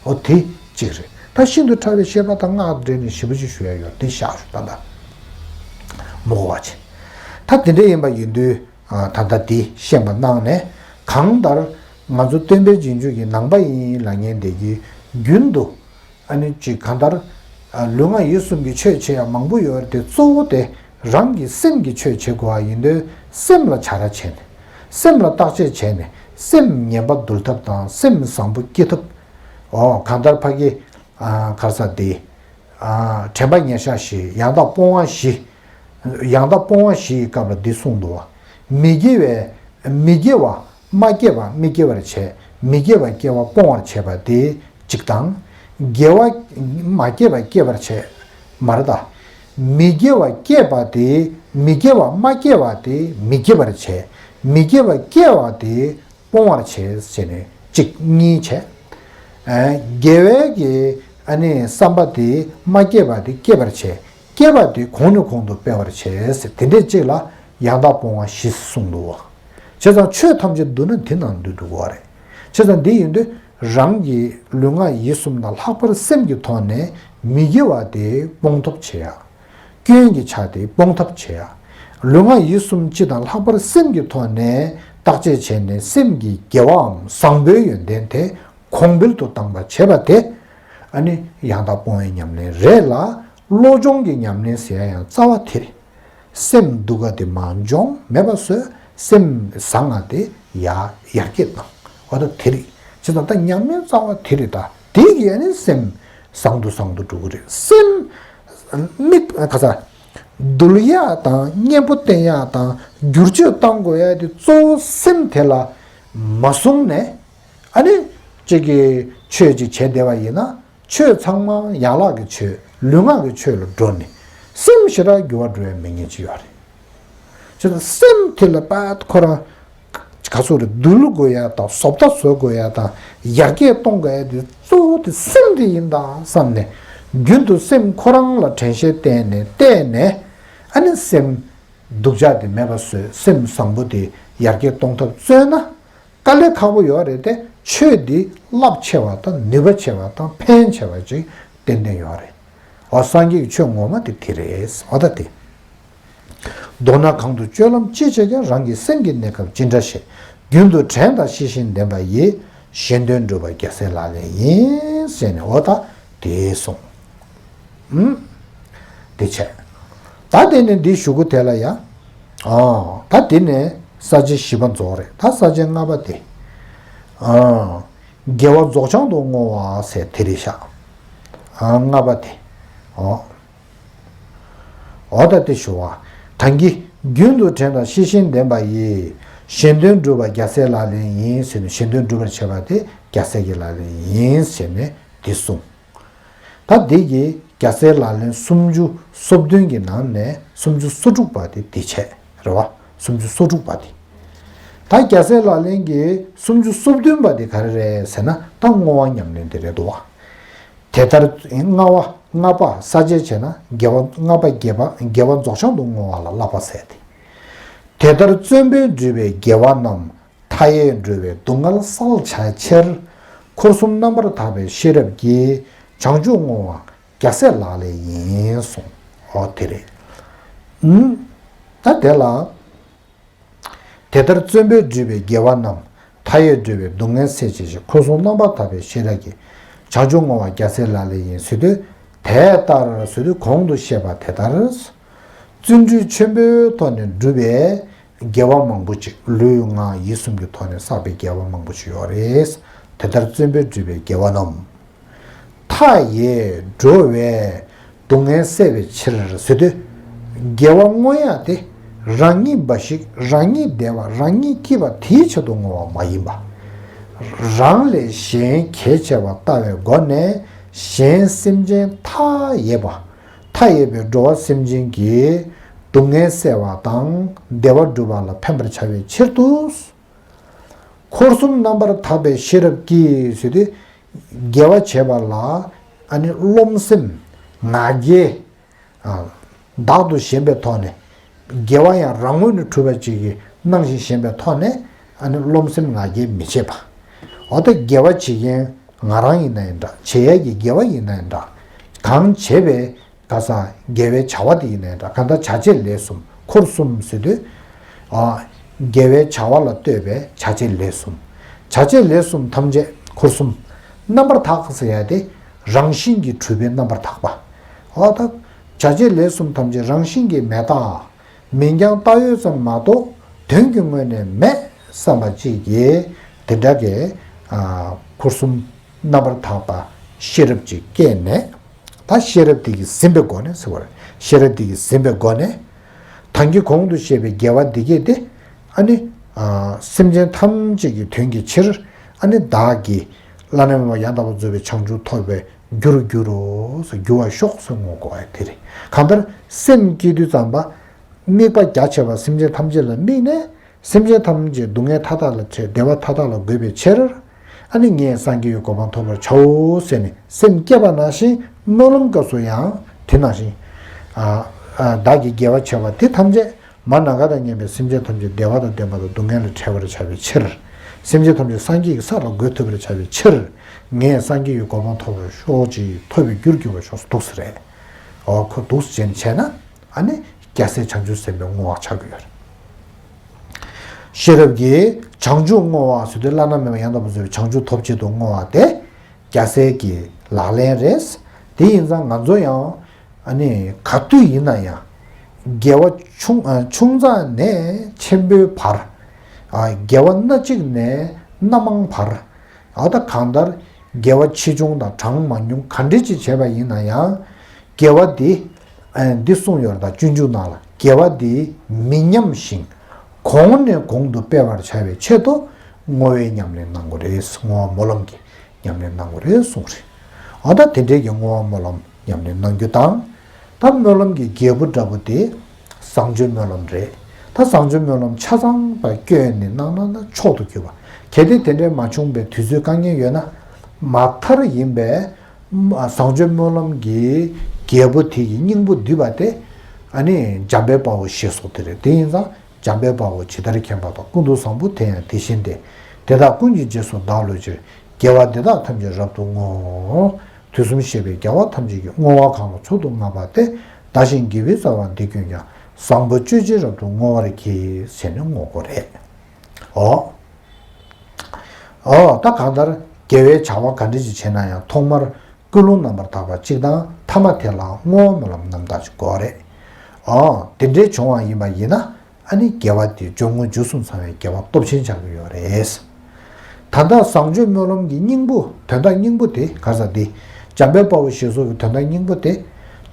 འོ་དེ་གཅིག་རེད། ད་ཤིན་ཏུ་ཕྲ་བའི་བཤད་པ་དང་སྔགས་འདྲེས་ནས་ཞིབ་པོ་ཅིག་ཞུ་ཡ་ཡོད་དེ་བཞག་ཞུ་ད་ད་མོ་གོ་བ་ཆེ། ད་དེ་འདྲ་ཡིན་པ་ཡིན་དུས། ད་ལྟ་འདི་ཤེས་པ་གནང་ནས། གང་ལྟར་ང་ཚོ་སྟོན་པའི་རྗེས་འཇུག་གི་ནང་པ་ཡིན་ལབ་མཁན་དེ་གི་རྒྱུན་དུ་ཨ་ནི་ཅིག་གང་ལྟར་ལུས་ངག་ཡིད་གསུམ་གྱི་ཆོས་བྱེད་ཡ་མང་པོ་ཡོད་རེད་དེ། གཙོ་བོ་དེ་རང་གི་སེམས་ཀྱི་ཆོས་བྱེད་དགོས་པ་ཡིན་དུས། སེམས་ལ་བྱ་ར་བྱས་ནས་སེམས་ལ་བརྟག་དཔྱད་བྱས་ནས་སེམས་ངན་པ་འདུལ་ཐབས་དང་སེམས་བཟང་པོ་སྐྱེ་ཐབས། འོ་གང་ལྟར་ཕ་གི་ག་ས་དེ། དྲན་པ་ཉེར་བཞག་བཞི། ཡང་དག་སྤོང་བ་བཞི། ཡང་དག་སྤོང་བ་བཞི་ཡི་སྐབས་ལ་འདི་གསུངས་འདུག་བ། མི་དགེ་བའི་མི་དགེ་བ་མ་སྐྱེས་པ་མི་སྐྱེ་བར་བྱས། མི་དགེ་བ་སྐྱེ་བ་སྤོང་བར་བྱེད་པ་དེ་གཅིག་དང་། དགེ་བ་མ་སྐྱེས་པ་སྐྱེ་བར་བྱེད། མ་རེད་ད། མི་དགེ་བ་སྐྱེས་པ་དེ་མི་དགེ་བ་མ་སྐྱེས་པ་དེ་མི་སྐྱེ་བར་བྱེད། མི་དགེ་བ་སྐྱེ་བ་དེ་སྤོང་བར་བྱེད་ཟེར་ནས་གཅིག་གཉིས་བྱས། ཨ་དགེ་བའི་གི་ཨ་ནི་བསམ་པ་དེ་མ་སྐྱེས་པ་དེ་སྐྱེ་བར་བྱེད། སྐྱེས་པ་དེ་གོང་ནས་གོང་དུ་སྤེལ་བར་བྱེད་ཟེར། དེ་འདྲས་གཅིག་ལ་ཡང་དག་སྤོང་བ་བཞི་གསུངས་འདུག་བ། བྱས་ཙང་ཆོས་ཐམས་ཅད་བསྡུ་ན་དེ་ནང་འདུས་འགྲོ་གི་བ་རེད། བྱས་ཙང་འདི་ཡིན་དུས་རང་གི་ལུས་ངག་ཡིད་གསུམ་དང་ལྷག་པར་སེམས་ཀྱི་ཐོག་ནས་མི་དགེ་བ་དེ་སྤོང་ཐབས་བྱེད་ཡ། སྐྱོན་གྱི་ཆ་དེ་སྤོང་ཐབས་བྱེད་ཡ། ལུས་ངག་ཡིད་གསུམ་སྤྱི་དང་ལྷག་པར་སེམས་ཀྱི་ཐོག་ནས་བརྟག་དཔྱད་བྱས་ནས་སེམས་ཀྱི་དགེ་བའམ་བཟང་པོའི་ཡོན་ཏན་དེ་གོང་འཕེལ་དུ་བཏང་བ་བྱེད་པ་དེ་ཨ་ནི་ཡང་དག་སྤོང་བའི་ཉམས་ལེན་རེད་ལ། བློ་སྦྱོང་གི་ཉམས་ལེན་ཟེར་ཡ་ཡང་རྩ་བ་དེ་རེད། སེམས་སྡུག་ག་དེ་མ་སྦྱོང་མེད་པ་བཟོས། སེམས་བཟང་ང་དེ་ཡར་ཡར་རྒྱས་བཏང་། འོ་ད་དེ་རེད། བྱས་ཙང་ད་ཉམས་ལེན་རྩ་བ་དེ་རེད། ད་དེ་གིས་ཨ་ནི་སེམས་བཟང་དུ་བཟང་དུ་འགྲོ་གི་རེད། སེམས་མིག་ག་ས་འདུལ་ཡག་དང་གཉེན་པོ་བསྟེན་ཡག་དང་བསྒྱུར་བཅོས་གཏང་དགོས་ཡག་དེ་གཙོ་བོ་སེམས་དེ་ལ་མ་བཟུང་ནས། ཨ་ནི་གཅིག་གི་ཆོས་གཅིག་བྱས་བསྡད་པ་ཡིན་ན། ཆོས་ཚང་མ་ཡན་ལག་གི་ཆོས་ལུས་ངག་གི་ཆོས་ལ་འགྲོ་ནས་སེམས་ཞེ་དྲག་འགྱུར་བ་འགྲོ་ཡ་མེད་ངེས་ཅིག་ཡོད་རེད། བྱས་ཙང་སེམས་དེ་ལ་པད་ཁོ་རང་ག་ཚོད་རེད། འདུལ་དགོས་ཡ་དང་བཟོ་ལྟ་བཟོ་དགོས་ཡ་དང་ཡར་རྒྱས་གཏོང་དགོས་ཡ་དེ་གཙོ་བོ་དེ་སེམས་དེ་ཡིན་ད་བསམ་ནས། རྒྱུན་དུ་སེམས་ཁོ་རང་ལ་དྲན་ཤེས་བསྟེན་ནས་བལྟས་ནས། ཨ་ནི་སེམས་སྡུག་ཅག་དེ་མེད་པ་བཟོས། སེམས་བཟང་པོ་དེ་ཡར་རྒྱས་གཏོང་ཐབས་བརྩོན་ན། དཀའ་ལས་ཁག་པོ་ཡོད་རེད་དེ། ཆོས་འདི་རླབས་ཆེ་བ་དང་ནུས་པ་ཆེ་བ་དང་ཕན་ཆེ་བ་ཅིག་ཏན་ཏན་ཡོད་རེད། འོ་སངས་རྒྱས་ཀྱི་ཆོས་ངོ་མ་དེ་དེ་རེད། འོ་ད་དེ། མདོར་ན་གང་དུ་སྤྱོད་ལམ་ཅི་བྱེད་ཀྱང་། རང་གི་སེམས་ཀྱི་གནས་སྐབས་ཅི་འདྲ་ཞིག་རྒྱུན་དུ་དྲན་དང་ཤེས་བཞིན་ལྡན་པ་ཡིས། གཞན་དོན་སྒྲུབ་པ་རྒྱལ་སྲས་ལག་ལེན་ཡིན་ཟེར་ནས། འོ་ད་དེ་གསུངས། ཨུམ། དེ་བྱས། ད་དེ་ནས་འདི་གཞུག་གུ་དེ་ལ་ཡ། ཨ། ད་དེ་ནས་ས་བཅད་བཞི་པ་རྫོགས་རེད། ད་ས་བཅད་ལྔ་པ་དེ། ཨ། དགེ་བ་རྫོགས་བྱང་དུ་བསྔོ་བ་ཟེར་དེ་རེད་ཤག་ཨ། ལྔ་པ་དེ། ཨོ། འོ་ད་དེ་ཞུ་བ། གྲངས་ཀྱིས་རྒྱུན་དུ་དྲན་དང་ཤེས་བཞིན་ལྡན་པ་ཡིས། གཞན་དོན་སྒྲུབ་པ་རྒྱལ་སྲས་ལག་ལེན་ཡིན་ཟེར་ནས། གཞན་དོན་སྒྲུབ་པར་བྱེད་པ་དེ་རྒྱལ་སྲས་ཀྱི་ལག་ལེན་ཡིན་ཟེར་ནས་དེ་གསུངས། ད་འདི་གི་རྒྱལ་སྲས་ལག་ལེན་སུམ་ཅུ་སོ་བདུན་གྱི་ནང་ནས་སུམ་ཅུ་སོ་དྲུག་པ་དེ་འདི་བྱས་རེད་བ། སུམ་ཅུ་སོ་དྲུག་པ་དེ། ད་རྒྱལ་སྲས་ལག་ལེན་གྱི་སུམ་ཅུ་སོ་བདུན་པ་དེ་ག་རེ་རེད་ཟེར་ན། ད་བསྔོ་བ་ཉམས་ལེན་དེ་རེད་འདུག་བ། དེ་ལྟར་ལྔ་བ་ལྔ་པ་ས་བཅད་བྱས་ན་དགེ་བ་ལྔ་པ་དགེ་བ་དགེ་བ་རྫོགས་བྱང་དུ་བསྔོ་བ་ལ་བསླབ་པ་ཟེར་ཏེ། དེ་ལྟར་བརྩོན་པས་བསྒྲུབས་པའི་དགེ་བ་རྣམས། མཐའ་ཡས་འགྲོ་བའི་སྡུག་བསྔལ་བསལ་བྱའི་ཕྱིར། འཁོར་གསུམ་རྣམ་པར་དག་པའི་ཤེས་རབ་ཀྱིས། བྱང་ཆུབ་བསྔོ་བ་རྒྱལ་སྲས་ལག་ལེན་ཡིན་གསུངས། འོ་དེ་རེད། ཨུམ། ད་དེ་ལ། དེ་ལྟར་བརྩོན་པས་བསྒྲུབས་པའི་དགེ་བ་རྣམས། མཐའ་ཡས་འགྲོ་བའི་སྡུག་བསྔལ་སེལ་བྱའི་ཕྱིར། འཁོར་གསུམ་རྣམ་པར་དག་པའི་ཤེས་རབ་ཀྱིས། བྱང་ཆུབ་བསྔོ་བ་རྒྱལ་སྲས་ལག་ལེན་ཡིན་ཟེར་དུས། དེ་ལྟར་ཟེར་དུས་གོང་དུ་བཤད་པ་དེ་ལྟར། བརྩོན་འགྲུས་ཆེན་པོའི་ཐོག་ནས་བསྒྲུབས་པའི་དགེ་བ་མང་པོ་ཅིག་ལུས་ངག་ཡིད་གསུམ་གྱི་ཐོག་ནས་བསགས་པའི་དགེ་བ་མང་པོ་ཅིག་ཡོད་རེད། དེ་ལྟར་བརྩོན་པས་བསྒྲུབས་པའི་དགེ་བ་རྣམས། མཐའ་ཡས་འགྲོ་བའི་སྡུག་བསྔལ་སེལ་བའི་ཕྱིར་ཟེར་དུས། དགེ་བ་བསྔོ་ཡ་དེ་རང་ཉིད་འབའ་ཞིག་རང་ཉིད་བདེ་བ་རང་ཉིད་སྐྱིད་པ་དེའི་ཆེད་དུ་བསྔོ་བ་མ་ཡིན་པ། རང་ལས་གཞན་གལ་ཆེ་བ་ལྟ་བའི་སྒོ་ནས། གཞན་སེམས་ཅན་མཐའ་ཡས་པ། མཐའ་ཡས་པའི་འགྲོ་བ་སེམས་ཅན་གྱི་སྡུག་བསྔལ་སེལ་བ་དང་བདེ་བ་སྒྲུབ་པ་ལ་ཕན་པར་བྱ་བའི་ཕྱིར་དུ། འཁོར་གསུམ་རྣམ་པར་དག་པའི་ཤེས་རབ་ཀྱིས་ཟེར་དུས། དགེ་བ་བྱེད་པ་ལ་ཨ་ནི་རློམ་སེམས་ང་རྒྱལ། ཨ། བདག་ཏུ་ཞེན་པའི་ཐོག་ནས། དགེ་བ་ཡང་རང་ངོས་ནས་གྲུབ་པ་ཅིག་གི་སྣང་ཞིང་ཞེན་པའི་ཐོག་ནས་ཨ་ནི་རློམ་སེམས་ང་རྒྱལ་མི་བྱེད་པ། འོ་ད་དགེ་བ་བྱེད་མཁན་ང་རང་ཡིན་ན་ཡང་འདྲ། བྱེད་ཡས་ཀྱི་དགེ་བ་ཡིན་ན་ཡང་འདྲ། གང་བྱེད་པའི་ག་ས་དགེ་བའི་བྱ་བ་དེ་ཡིན་ན་ཡང་འདྲ། གང་ལྟར་བྱ་བྱེད་ལས་གསུམ། འཁོར་གསུམ་ཟེར་དུས། ཨ། དགེ་བའི་བྱ་བ་ལ་ལྟོས་པའི་བྱ་བྱེད་ལས་གསུམ། བྱ་བྱེད་ལས་གསུམ་ཐམས་ཅད་འཁོར་གསུམ། རྣམ་པར་དག་ཟེར་ཡ་དེ་རང་བཞིན་གྱིས་གྲུབ་པའི་རྣམ་པར་དག་པ། འོ་ད། བྱ་བྱེད་ལས་གསུམ་ཐམས་ཅད་རང་བཞིན་གྱིས་མེད་ད། མིང་རྐྱང་བཏགས་ཡོད་ཙམ་མ་གཏོགས་དོན་གྱི་ངོས་ནས་མེད་བསམ་པ་ཅིག་གིས་དེ་འདྲ་གི། ཨ། འཁོར་གསུམ་རྣམ་པར་དག་པ་ཤེས་རབ་ཅིག་སྐྱེས་ནས། ད་ཤེས་རབ་དེ་གིས་ཟིན་པའི་སྒོ་ནས་ཟེར་བ་རེད། ཤེས་རབ་དེ་གིས་ཟིན་པའི་སྒོ་ནས། ད་གིན་གོང་དུ་བཤད་པའི་དགེ་བ་འདི་གས་དེ། ཨ་ནི། ཨ། སེམས་ཅན་ཐམས་ཅད་ཀྱི་དོན་གྱི་ཕྱིར། ཨ་ནི་བདག་གིས་བླ་ན་མེད་པ་ཡང་དག་པར་རྫོགས་པའི་བྱང་ཆུབ་ཐོབ་པའི་རྒྱུར་འགྱུར་རོ་ཟེར། འགྱུར་བར་ཤོག་ཟེར་བསྔོ་དགོས་པ་དེ་རེད། གང་ལྟར་སེམས་བསྐྱེད་དུས་ཙམ་པ། དམིགས་པ་རྒྱ་ཆེ་བ་སེམས་ཅན་ཐམས་ཅད་ལ་དམིགས་ནས། སེམས་ཅན་ཐམས་ཅད་སྡུག་བསྔལ་མཐའ་དག་ལ་བྲལ། བདེ་བ་མཐའ་དག་ལ་འགོད་པའི་ཕྱིར། ཨ་ནི་ངས་སངས་རྒྱས་ཀྱི་གོ་འཕང་ཐོབ་པར་བྱའོ་ཟེར་ནས་སེམས་བསྐྱེད་པ་ནང་བཞིན། སྨོན་ལམ་སྐབས་སུ་ཡང་དེ་ནང་བཞིན། ཨ། ཨ། བདག་གིས་དགེ་བ་བྱས་པ་དེ་ཐམས་ཅད་མ་ནམ་མཁའ་དང་མཉམ་པའི་སེམས་ཅན་ཐམས་ཅད་བདེ་བ་དང་ལྡན་པ་དང་སྡུག་བསྔལ་ལས་བྲལ་བར་བྱ་བའི་ཕྱིར། སེམས་ཅན་ཐམས་ཅད་སངས་རྒྱས་ཀྱི་ས་ལ་འགོད་ཐུབ་པར་བྱ་བའི་ཕྱིར། ངས་སངས་རྒྱས་ཀྱི་གོ་འཕང་ཐོབ་པར་ཤོག་ཅིག་ཐོབ་པའི་རྒྱུར་འགྱུར་བར་ཤོག་འདུག་ཟེར་རེད། འོ་ཁོ་འདུག་ཟེར་བྱས་ན། ཨ་ནི་རྒྱལ་སྲས་བྱང་ཆུབ་སེམས་དཔའི་བསྔོ་བ་ཆགས་ཀྱི་ཡོད་རེད། ཤེས་རབ་ཀྱིས་བྱང་ཆུབ་བསྔོ་བ་ཟེར་དུས་བླ་ན་མེད་པ་ཡང་དག་པར་རྫོགས་པའི་བྱང་ཆུབ་ཐོབ་ཆེད་དུ་བསྔོ་བ་དེ་རྒྱལ་སྲས་ཀྱི་ལག་ལེན་རེད། དེ་ཡིན་ཙང་ང་ཚོ་ཡང་ཨ་ནི་ག་དུས་ཡིན་ན་ཡང་དགེ་བ་ཆུང་། ཨ། ཆུང་ཙག་ནས་ཆེན་པོའི་བར། ཨ། དགེ་བ་སྣ་གཅིག་ནས་སྣ་མང་བར། ཨ། ད་གང་ལྟར་དགེ་བ་ཆེ་ཆུང་དང་གྲངས་མང་ཉུང་ག་འདྲ་ཅིག་བྱས་པ་ཡིན་ན་ཡང་། དགེ་བ་འདི། ཨ། འདི་གསུངས་ཡོད་རེད། ད་སྤྱོད་འཇུག་ནང་ལ། དགེ་བ་འདི་མི་ཉམས་ཤིང་གོང་ནས་གོང་དུ་སྤེལ་བར་བྱ་བའི་ཆེད་དུ་བསྔོ་བའི་ཉམས་ལེན་གནང་དགོས་རེད། བསྔོ་བ་སྨོན་ལམ་གྱི་ཉམས་ལེན་གནང་དགོས་རེད་གསུངས་རེད། ཨ། ད་དེ་འདྲའི་གི་བསྔོ་བ་སྨོན་ལམ་ཉམས་ལེན་གནང་རྒྱུ་དང་། ད་སྨོན་ལམ་གྱི་རྒྱལ་པོ་འདྲ་པོ་དེ་བཟང་སྤྱོད་སྨོན་ལམ་རེད། ད་བཟང་སྤྱོད་སྨོན་ལམ་ཆ་ཚང་བ་བསྐྱོན་ནས་གནང་ན་ན་མཆོག་ཏུ་གྱུར་པ། གལ་ཏེ་དེ་འདྲའི་མ་བྱུང་བའི་དུས་ཚོད་དཀའ་ངལ་ཡོད་ན། མ་མཐར་ཡིན་པའི་བཟང་སྤྱོད་སྨོན་ལམ་གྱི་རྒྱལ་པོ་དེ་ཡི་སྙིང་པོ་བསྡུས་པ་དེ། ཨ་ནི་འཇམ་དཔལ་དཔའ་བོ་ཞེས་སོགས་དེ་རེད། དེ་ཡིན་ཙང་། འཇམ་དཔལ་དཔའ་བོ་ཇི་ལྟར་མཁྱེན་པ་དང་། ཀུན་ཏུ་བཟང་པོ་དེ་ཡང་དེ་བཞིན་ཏེ། དེ་དག་ཀུན་གྱི་རྗེས་སུ་བདག་སློབ་ཕྱིར། དགེ་བ་འདི་དག་ཐམས་ཅད་རབ་ཏུ་བསྔོ། དུས་གསུམ་གཤེགས་པའི་རྒྱལ་བ་ཐམས་ཅད་ཀྱིས། བསྔོ་བ་གང་ལ་མཆོག་ཏུ་བསྔགས་པ་དེས། བདག་གཞན་དགེ་བའི་རྩ་བ་འདི་ཀུན་ཀྱང་། བཟང་པོ་སྤྱོད་ཕྱིར་རབ་ཏུ་བསྔོ་བར་བགྱི། ཟེར་ནས་བསྔོ་དགོས་རེད། འོ། འོ་ད་གང་ལྟར་དགེ་བའི་བྱ་བ་ག་འདྲ་ཞིག་བྱས་ན་ཡང་ཐོག་མར། ཀུན་སློང་རྣམ་པར་དག་པ་གཅིག་དང་། ཐ་མ་དེ་ལ་བསྔོ་བ་སྨོན་ལམ་རྣམ་དག་ཅིག་དགོས་རེད། ཨོ། དེ་འདྲའི་བྱུང་བ་ཡིན་པ་ཡིན་ན། ཨ་ནི་དགེ་བ་དེ་སྦྱོར་དངོས་རྒྱུ་གསུམ་ཚང་བའི་དགེ་བ་སྟོབས་ཆེན་ཆགས་ཀྱི་ཡོད་རེད། ད་ལྟ་བཟང་སྤྱོད་སྨོན་ལམ་གྱི་སྙིང་པོ། དོན་དག་སྙིང་པོ་དེ་ག་ས་དེ། འཇམ་དཔལ་དཔའ་བོས་ཞེས་སོགས་ཀྱི་དོན་དག་སྙིང་པོ་དེ།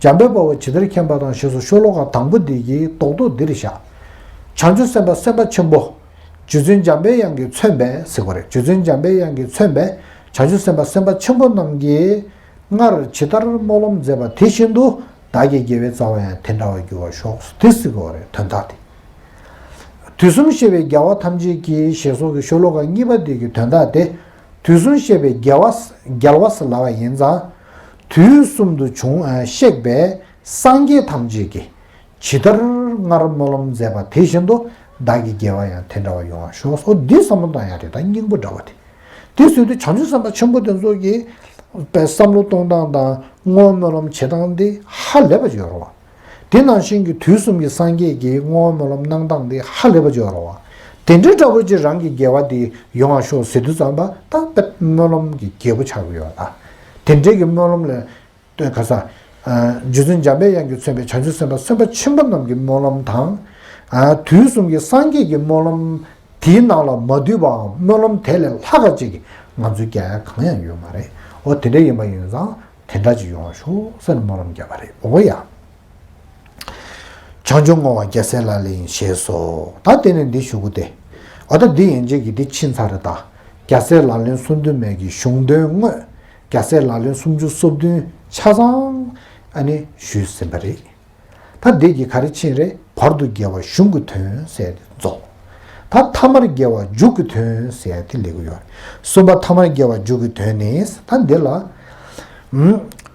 འཇམ་དཔལ་དཔའ་བོས་ཇི་ལྟར་མཁྱེན་པ་དང་ཞེས་སོགས་ཤོ་ལོ་ཀ་དང་པོ་འདི་གི་རྡོག་རྡོག་འདིར་བཞག་བྱང་ཆུབ་སེམས་དཔའ་སེམས་དཔའ་ཆེན་པོ། རྗེ་བཙུན་འཇམ་པའི་དབྱངས་ཀྱིས་མཚོན་པའི་ཟེར་བ་རེད། རྗེ་བཙུན་འཇམ་པའི་དབྱངས་ཀྱིས་མཚོན་པའི་བྱང་ཆུབ་སེམས་དཔའ་སེམས་དཔའ་ཆེན་པོ་རྣམས་ཀྱིས་སྔར་ཇི་ལྟར་སྨོན་ལམ་མཛད་པ་དེ་བཞིན་དུ། བདག་གི་དགེ་བའི་རྩ་བ་ཡང་དེ་འདྲ་བར་འགྱུར་བར་ཤོག་དེ་ཟེར་གྱི་ཡོད་རེད། དོན་དག་དེ། དུས་གསུམ་གཤེགས་པའི་རྒྱལ་བ་ཐམས་ཅད་ཀྱིས་ཞེས་སོགས་ཀྱི་ཤོ་ལོ་ཀ་གཉིས་པ་དེ་གི་དོན་དག་དེ། དུས་གསུམ་གཤེགས་པའི་རྒྱལ་བ། རྒྱལ་བ་ཟེར་ལབ་པ་ཡིན་ཙང་། དུས་གསུམ་དུ་བྱུང་། གཤེགས་པའི་སངས་རྒྱས་ཐམས་ཅད་ཀྱིས་ཇི་ལྟར་སྔར་སྨོན་ལམ་མཛད་པ་དེ་བཞིན་དུ། བདག་གི་དགེ་བ་ཡང་དེ་འདྲ་བར་ཡོང་བར་ཤོག་སོ། འདི་བསམ་བློ་བཏང་ཡ་རེད། ད་སྙིང་པོ་འདྲ་བ་དེ། དེ་བཟོས་དུས་བྱང་ཆུབ་སེམས་དཔའ་ཆེན་པོ་དེ་ཚོ་གིས་པའི་བསམ་བློ་གཏོང་སྟངས་དང་བསྔོ་བ་སྨོན་ལམ་བྱེད་སྟངས་དེ་ཧ་ལས་པ་ཅིག་ཡོད་རེད་བ། དེ་ནང་བཞིན་གྱི་དུས་གསུམ་གྱི་སངས་རྒྱས་ཀྱིས་བསྔོ་བ་སྨོན་ལམ་གནང་སྟངས་དེ་ཧ་ལས་པ་ཅིག་ཡོད་རེད་བ། དེ་འདྲའི་འདྲ་པོ་ཅིག་རང་གི་དགེ་བ་དེ་ཡོང་བ་ཤོག་ཟེར་དུས་ཙམ་པ་ད་དཔེ་སྨོན་ལམ་གྱི་རྒྱལ་པོ་ཆགས་ཀྱི་ཡོད་ད། དེ་འདྲའི་གི་སྨོན་ལམ་ལས། ལྟོས་ག་ས། རྗེ་བཙུན་འཇམ་པའི་དབྱངས་ཀྱིས་མཚོན་པའི་བྱང་ཆུབ་སེམས་དཔའ་སེམས་དཔའ་ཆེན་པོ་རྣམས་ཀྱི་སྨོན་ལམ་དང་། དུས་གསུམ་གྱི་སངས་རྒྱས་ཀྱི་སྨོན་ལམ་དེའི་ནང་ལ་མ་འདུས་པའམ་སྨོན་ལམ་དེ་ལས་ལྷག་པ་ཅིག་ང་ཚོས་རྒྱག་ཡ་གང་ཡང་ཡོད་མ་རེད། འོ་དེ་འདྲ་ཡིན་པ་ཡིན་ཙང་དེ་འདྲ་ཅིག་ཡོང་བ་ཤོག་ཟེར་ནས་སྨོན་ལམ་བརྒྱབ་པ་རེད། འོ་ཡ། བྱང་ཆུབ་བསྔོ་བ་རྒྱལ་སྲས་ལག་ལེན་ཞེས་སོ། ད་དེ་ནས་འདི་ཞུ་གི་སྟེ། འོ་ད་འདི་ཡན་ཆད་ཀྱི་འདི་ཕྱིན་ཚར་རེད་ད། རྒྱལ་སྲས་ལག་ལེན་སོ་བདུན་མའི་གི་གཞུང་དོན་དངོས། རྒྱལ་སྲས་ལག་ལེན་སུམ་ཅུ་སོ་བདུན་ཆ་ཚང་ཨ་ནི་ཞུས་ཟིན་པ་རེད། ད་འདི་གི་ག་རེ་ཕྱིན་རེད། བར་དུ་དགེ་བ་གཞུང་གི་དོན་ཟེར་ཏེ་རྫོགས། ད་ཐ་མར་དགེ་བ་མཇུག་གི་དོན་ཟེར་ཏེ་ལེགས་ཡོད། གསུམ་པ་ཐ་མར་དགེ་བ་མཇུག་གི་དོན་ནི་ད་འདི་ལ།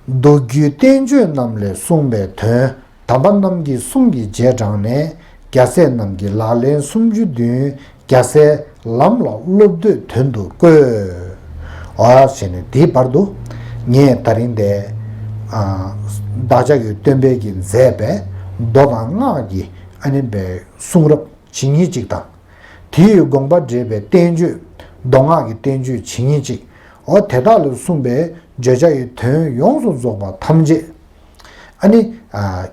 མདོ་རྒྱུད་བསྟན་བཅོས་རྣམས་ལས་གསུངས་པའི་དོན། དམ་པ་རྣམས་ཀྱི་གསུང་གི་རྗེས་འབྲངས་ནས། རྒྱལ་སྲས་རྣམས་ཀྱི་ལག་ལེན་སུམ་ཅུ་བདུན། རྒྱལ་སྲས་ལམ་ལ་བསླབ་འདོད་དོན་དུ་བཀོད། འོ་ཞེས་ནས་དེའི་བར་དུ་ངས་ད་རིང་འདི་བདག་ཅག་གི་སྟོན་པས་ཀྱིས་མཛད་པའི་མདོ་དང་སྔགས་ཀྱི་ཨ་ནི་པའི་གསུང་རབ་ཇི་སྙེད་ཅིག་དང་། དེའི་དགོངས་པ་འགྲེལ་བའི་བསྟན་བཅོས་མདོ་སྔགས་ཀྱི་བསྟན་བཅོས་ཇི་སྙེད་ཅིག་འོ་དེ་དག་ལས་གསུངས་པའི་བརྗོད་བྱ་ཡི་དོན་ཡོངས་སུ་རྫོགས་པ་ཐམས་ཅད། ཨ་ནི།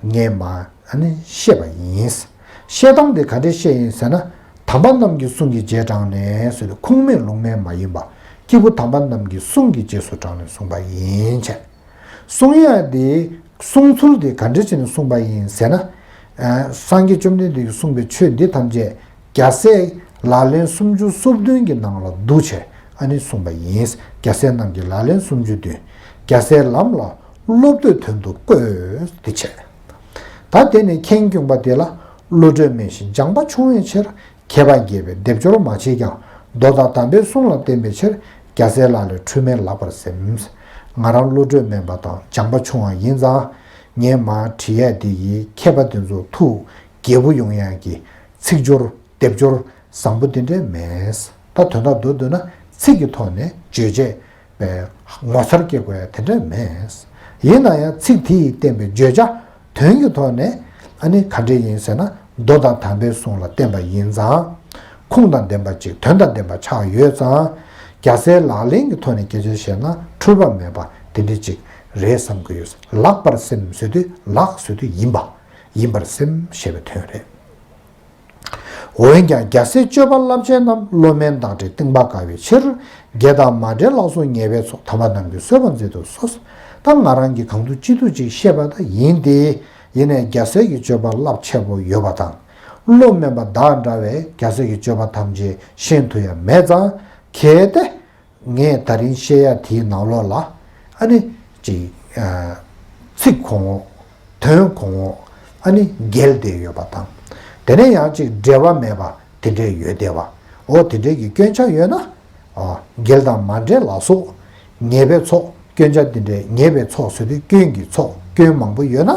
ངས་མ། ཨ་ནི་བཤད་པ་ཡིན། བཤད་སྟངས་དེ་ག་འདྲས་བཤད་ཡིན་ཟེར་ན། དམ་པ་རྣམས་ཀྱི་གསུང་གི་རྗེས་འབྲངས་ནས་ཟེར་དུས་ཁུངས་མེད་ལུང་མེད་མ་ཡིན་པ། སྐྱེས་བུ་དམ་པ་རྣམས་ཀྱི་གསུང་གི་རྗེས་སུ་འབྲངས་ནས་གསུངས་པ་ཡིན་ཅེས། གསུང་ཡ་དེ། གསུང་ཚུལ་དེ་ག་འདྲས་བྱས་ནས་གསུངས་པ་ཡིན་ཟེར་ན། སངས་རྒྱས་བཅོམ་ལྡན་འདས་ཀྱིས་གསུངས་པའི་ཆོས་འདི་ཐམས་ཅད། རྒྱལ་སྲས་ལག་ལེན་སུམ་ཅུ་སོ་བདུན་གྱི་ནང་ལ་འདུ་བྱས་ཨ་ནི་གསུངས་པ་ཡིན། རྒྱལ་སྲས་རྣམས་ཀྱི་ལག་ལེན་སུམ་ཅུ་བདུན། རྒྱལ་སྲས་ལམ་ལ་བསླབ་འདོད་དོན་དུ་བཀོད་དེ་བྱས། ད་དེ་ནི་ཁེངས་སྐྱུང་པ་དེ་ལ་བློ་གྲོས་དམན་ཞིང་སྦྱངས་པ་ཆུང་བའི་ཕྱིར། མཁས་པ་དགྱེས་པའི་སྡེབ་སྦྱོར་མ་བྱས་ཀྱང་། མདོ་དང་དམ་པའི་གསུང་ལ་བརྟེན་པའི་ཕྱིར། རྒྱལ་སྲས་ལག་ལེན་འཁྲུལ་མེད་ལགས་པར་སེམས། ང་རང་བློ་གྲོས་དམན་པ་དང་སྦྱངས་པ་ཆུང་བ་ཡིན་ཙང་། ངས་མར་བྲིས་ཡས་འདི་ཡི་མཁས་པ་དེ་ཚོ་ཐུགས་དགྱེས་པོ་ཡོང་ཡག་གི་ཚིག་སྦྱོར་སྡེབ་སྦྱོར་བཟང་པོ་དེ་འདྲས་མེད། ད་དོན་དག་མདོར་བསྡུས་ན་ཚིག་གི་ཐོག་ནས་བརྗོད་བྱས་པའི་ངོ་མཚར་སྐྱེ་དགོས་ཡ་དེ་འདྲས་མེད། ཡིན་ན་ཡང་ཚིག་དེ་ཡིས་བསྟན་པའི་བརྗོད་བྱ་དོན་གྱི་ཐོག་ནས་ཨ་ནི་ག་འདྲས་ཡིན་ཟེར་ན་མདོ་དང་དམ་པའི་གསུང་ལ་བརྟེན་པ་ཡིན་ཙང་། ཁུངས་དང་ལྡན་པ་ཅིག་དོན་དང་ལྡན་པ་ཆགས་ཡོད་ཙང་། རྒྱལ་སྲས་ལག་ལེན་གྱི་ཐོག་ནས་སྐད་ཆ་བཤད་ན་འཁྲུལ་པ་མེད་པ་དེ་འདྲས་ཅིག་རེད་བསམ་གྱི་ཡོད། ལགས་པར་སེམས་ཟེར་དུས་ལགས་ཟེར་དུས་ཡིན་པ། ཡིན་པར་སེམས་ཞེས་པའི་དོན་རེད། འོན་ཀྱང་རྒྱལ་སྲས་སྤྱོད་པ་རླབས་ཆེན་རྣམས་བློ་དམན་བདག་འདྲས་གཏིང་དཔག་དཀའ་བའི་ཕྱིར། དགེ་དང་མ་འབྲེལ་ལགས་སོ་ཉེས་པའི་ཚོགས། དམ་པ་རྣམས་ཀྱིས་གསོད་པར་མཛད་དུ་གསོལ། ད་ང་རང་གིས་གང་ཐུབ་ཅི་ཐུབ་ཅིག་བཤད་པ་ད་ཡིན་ཏེ། ཡིན་ནའི་རྒྱལ་སྲས་ཀྱི་སྤྱོད་པ་རླབས་ཆེན་པོ་ཡོད་པ་དང་། བློ་དམན་པ་བདག་འདྲ་བས་རྒྱལ་སྲས་ཀྱི་སྤྱོད་པ་ཐམས་ཅད་ཤེས་ཐུབ་ཡ་མེད་ཙང་། གལ་ཏེ། ངས་ད་རིང་བཤད་ཡ་དེའི་ནང་ལོགས་ལ་ཨ་ནི་ཅིག་ཚིག་གོང་འོག་དོན་གོང་འོག་ཨ་ནི་འགལ་བསྡད་ཡོད་པ་དང་། དེ་ནས་ཡང་ཅིག་འབྲེལ་བ་མེད་པ་དེ་འདྲས་ཡོད་བསྡད་པ། འོ་དེ་འདྲས་ཀྱི་སྐྱོན་ཆ་ཡོད་ན། འགལ་དང་མ་འབྲེལ་ལ་སོགས་ཉེས་པའི་ཚོགས། སྐྱོན་ཆ་དེ་འདྲའི་ཉེས་པའི་ཚོགས་ཟེར་དུས་སྐྱོན་གྱི་ཚོགས་སྐྱོན་མང་པོ་ཡོད་ན།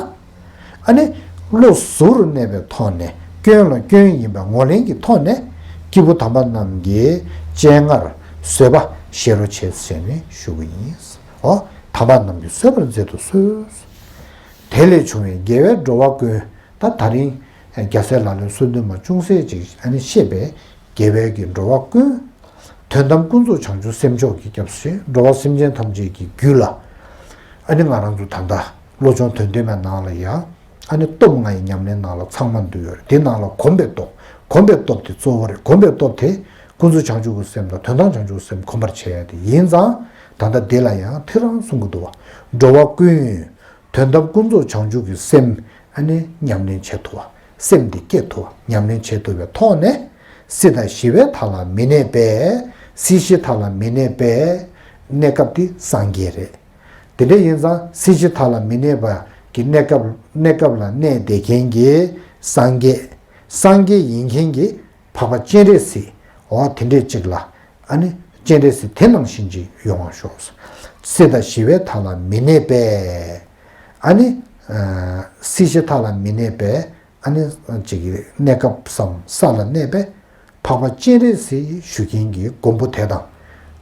ཨ་ནི་བློ་གཟུ་བོར་གནས་པའི་ཐོག་ནས་སྐྱོན་ལ་སྐྱོན་ཡིན་པའི་ངོས་ལེན་གྱི་ཐོག་ནས་སྐྱེས་བུ་དམ་པ་རྣམས་ཀྱི་སྤྱན་སྔར་བཟོད་པ་བཞེས་རོགས་བྱེད་ཟེར་ནས་ཞུ་གི་ཡིན། འོ། དམ་པ་རྣམས་ཀྱིས་གསོད་པར་མཛད་དུ་གསོལ། དེ་ལས་བྱུང་བའི་དགེ་བས་འགྲོ་བ་ཀུན། ད་ད་རིང་རྒྱལ་སྲས་ལག་ལེན་སོ་བདུན་མ་ཅུང་ཟད་ཅིག་ཨ་ནི་བཤད་པའི་དགེ་བས་ཀྱི་འགྲོ་བ་ཀུན། དོན་དམ་ཀུན་རྫོབ་བྱང་ཆུབ་སེམས་མཆོག་གི་སྐྱབས་སུ་མཆི། འགྲོ་བ་སེམས་ཅན་ཐམས་ཅད་ཀྱི་རྒྱུད་ལ། ཨ་ནི་ང་རང་ཚོ་ད་ལྟ་བློ་སྦྱོང་དོན་སྟོན་མའི་ནང་ལ་ཡང་ཨ་ནི་སྟོབས་ལྔ་ཡི་ཉམས་ལེན་ནང་ལ་ཚང་མ་འདུས་ཡོད་རེད། དེ་ནང་ལ་གོམས་པའི་སྟོབས། གོམས་པའི་སྟོབས་དེ་གཙོ་བོ་རེད། གོམས་པའི་སྟོབས་དེ་ཀུན་རྫོབ་བྱང་ཆུབ་ཀྱི་སེམས་དང་དོན་དམ་བྱང་ཆུབ་སེམས་གོམས་པར་བྱེད་ཡ་དེ་ཡིན་ཙང་། ད་ལྟ་འདི་ལ་ཡང་ཐེངས་རང་གསུང་གི་འདུག་བ། འགྲོ་བ་ཀུན་དོན་དམ་ཀུན་རྫོབ་བྱང་ཆུབ་ཀྱི་སེམས་ཨ་ནི་ཉམས་ལེན་བྱེད་ཐུབ་བ། སེམས་དེ་སྐྱེ་ཐུབ་བ། ཉམས་ལེན་བྱེད་ཐུབ་པའི་ཐོག་ནས། སྲིད་དང་ཞི་བའི་མཐའ་ལ་མི་གནས་པའི། སྲིད་ཞིའི་མཐའ་ལ་མི་གནས་པའི་གནས་སྐབས་དེ་སངས་རྒྱས་རེད། དེ་འདྲ་ཡིན་ཙང་སྲིད་ཞིའི་མཐའ་ལ་མི་གནས་པ་གི་གནས་སྐབས། གནས་སྐབས་ལ་གནས་བསྡད་མཁན་གྱི་སངས་རྒྱས། སངས་རྒྱས་ཡིན་མཁན་གྱི་འཕགས་པ་སྤྱན་རས་གཟིགས། འོ་དེ་འདྲས་ཅིག་ལ་ཨ་ནི་སྤྱན་རས་གཟིགས་དེ་ནང་བཞིན་ཅིག་ཡོང་བ་ཤོག། སྲིད་དང་ཞི་བའི་མཐའ་ལ་མི་གནས་པའི། ཨ་ནི་ཨ་སྲིད་ཞིའི་མཐའ་ལ་མི་གནས་པའི། ཨ་ནི་ཅིག་གི་གནས་སྐབས་སམ་ས་ལ་གནས་པའི་འཕགས་པ་སྤྱན་རས་གཟིགས་ཞུ་མཁན་གྱི་མགོན་པོ་དེ་དང་།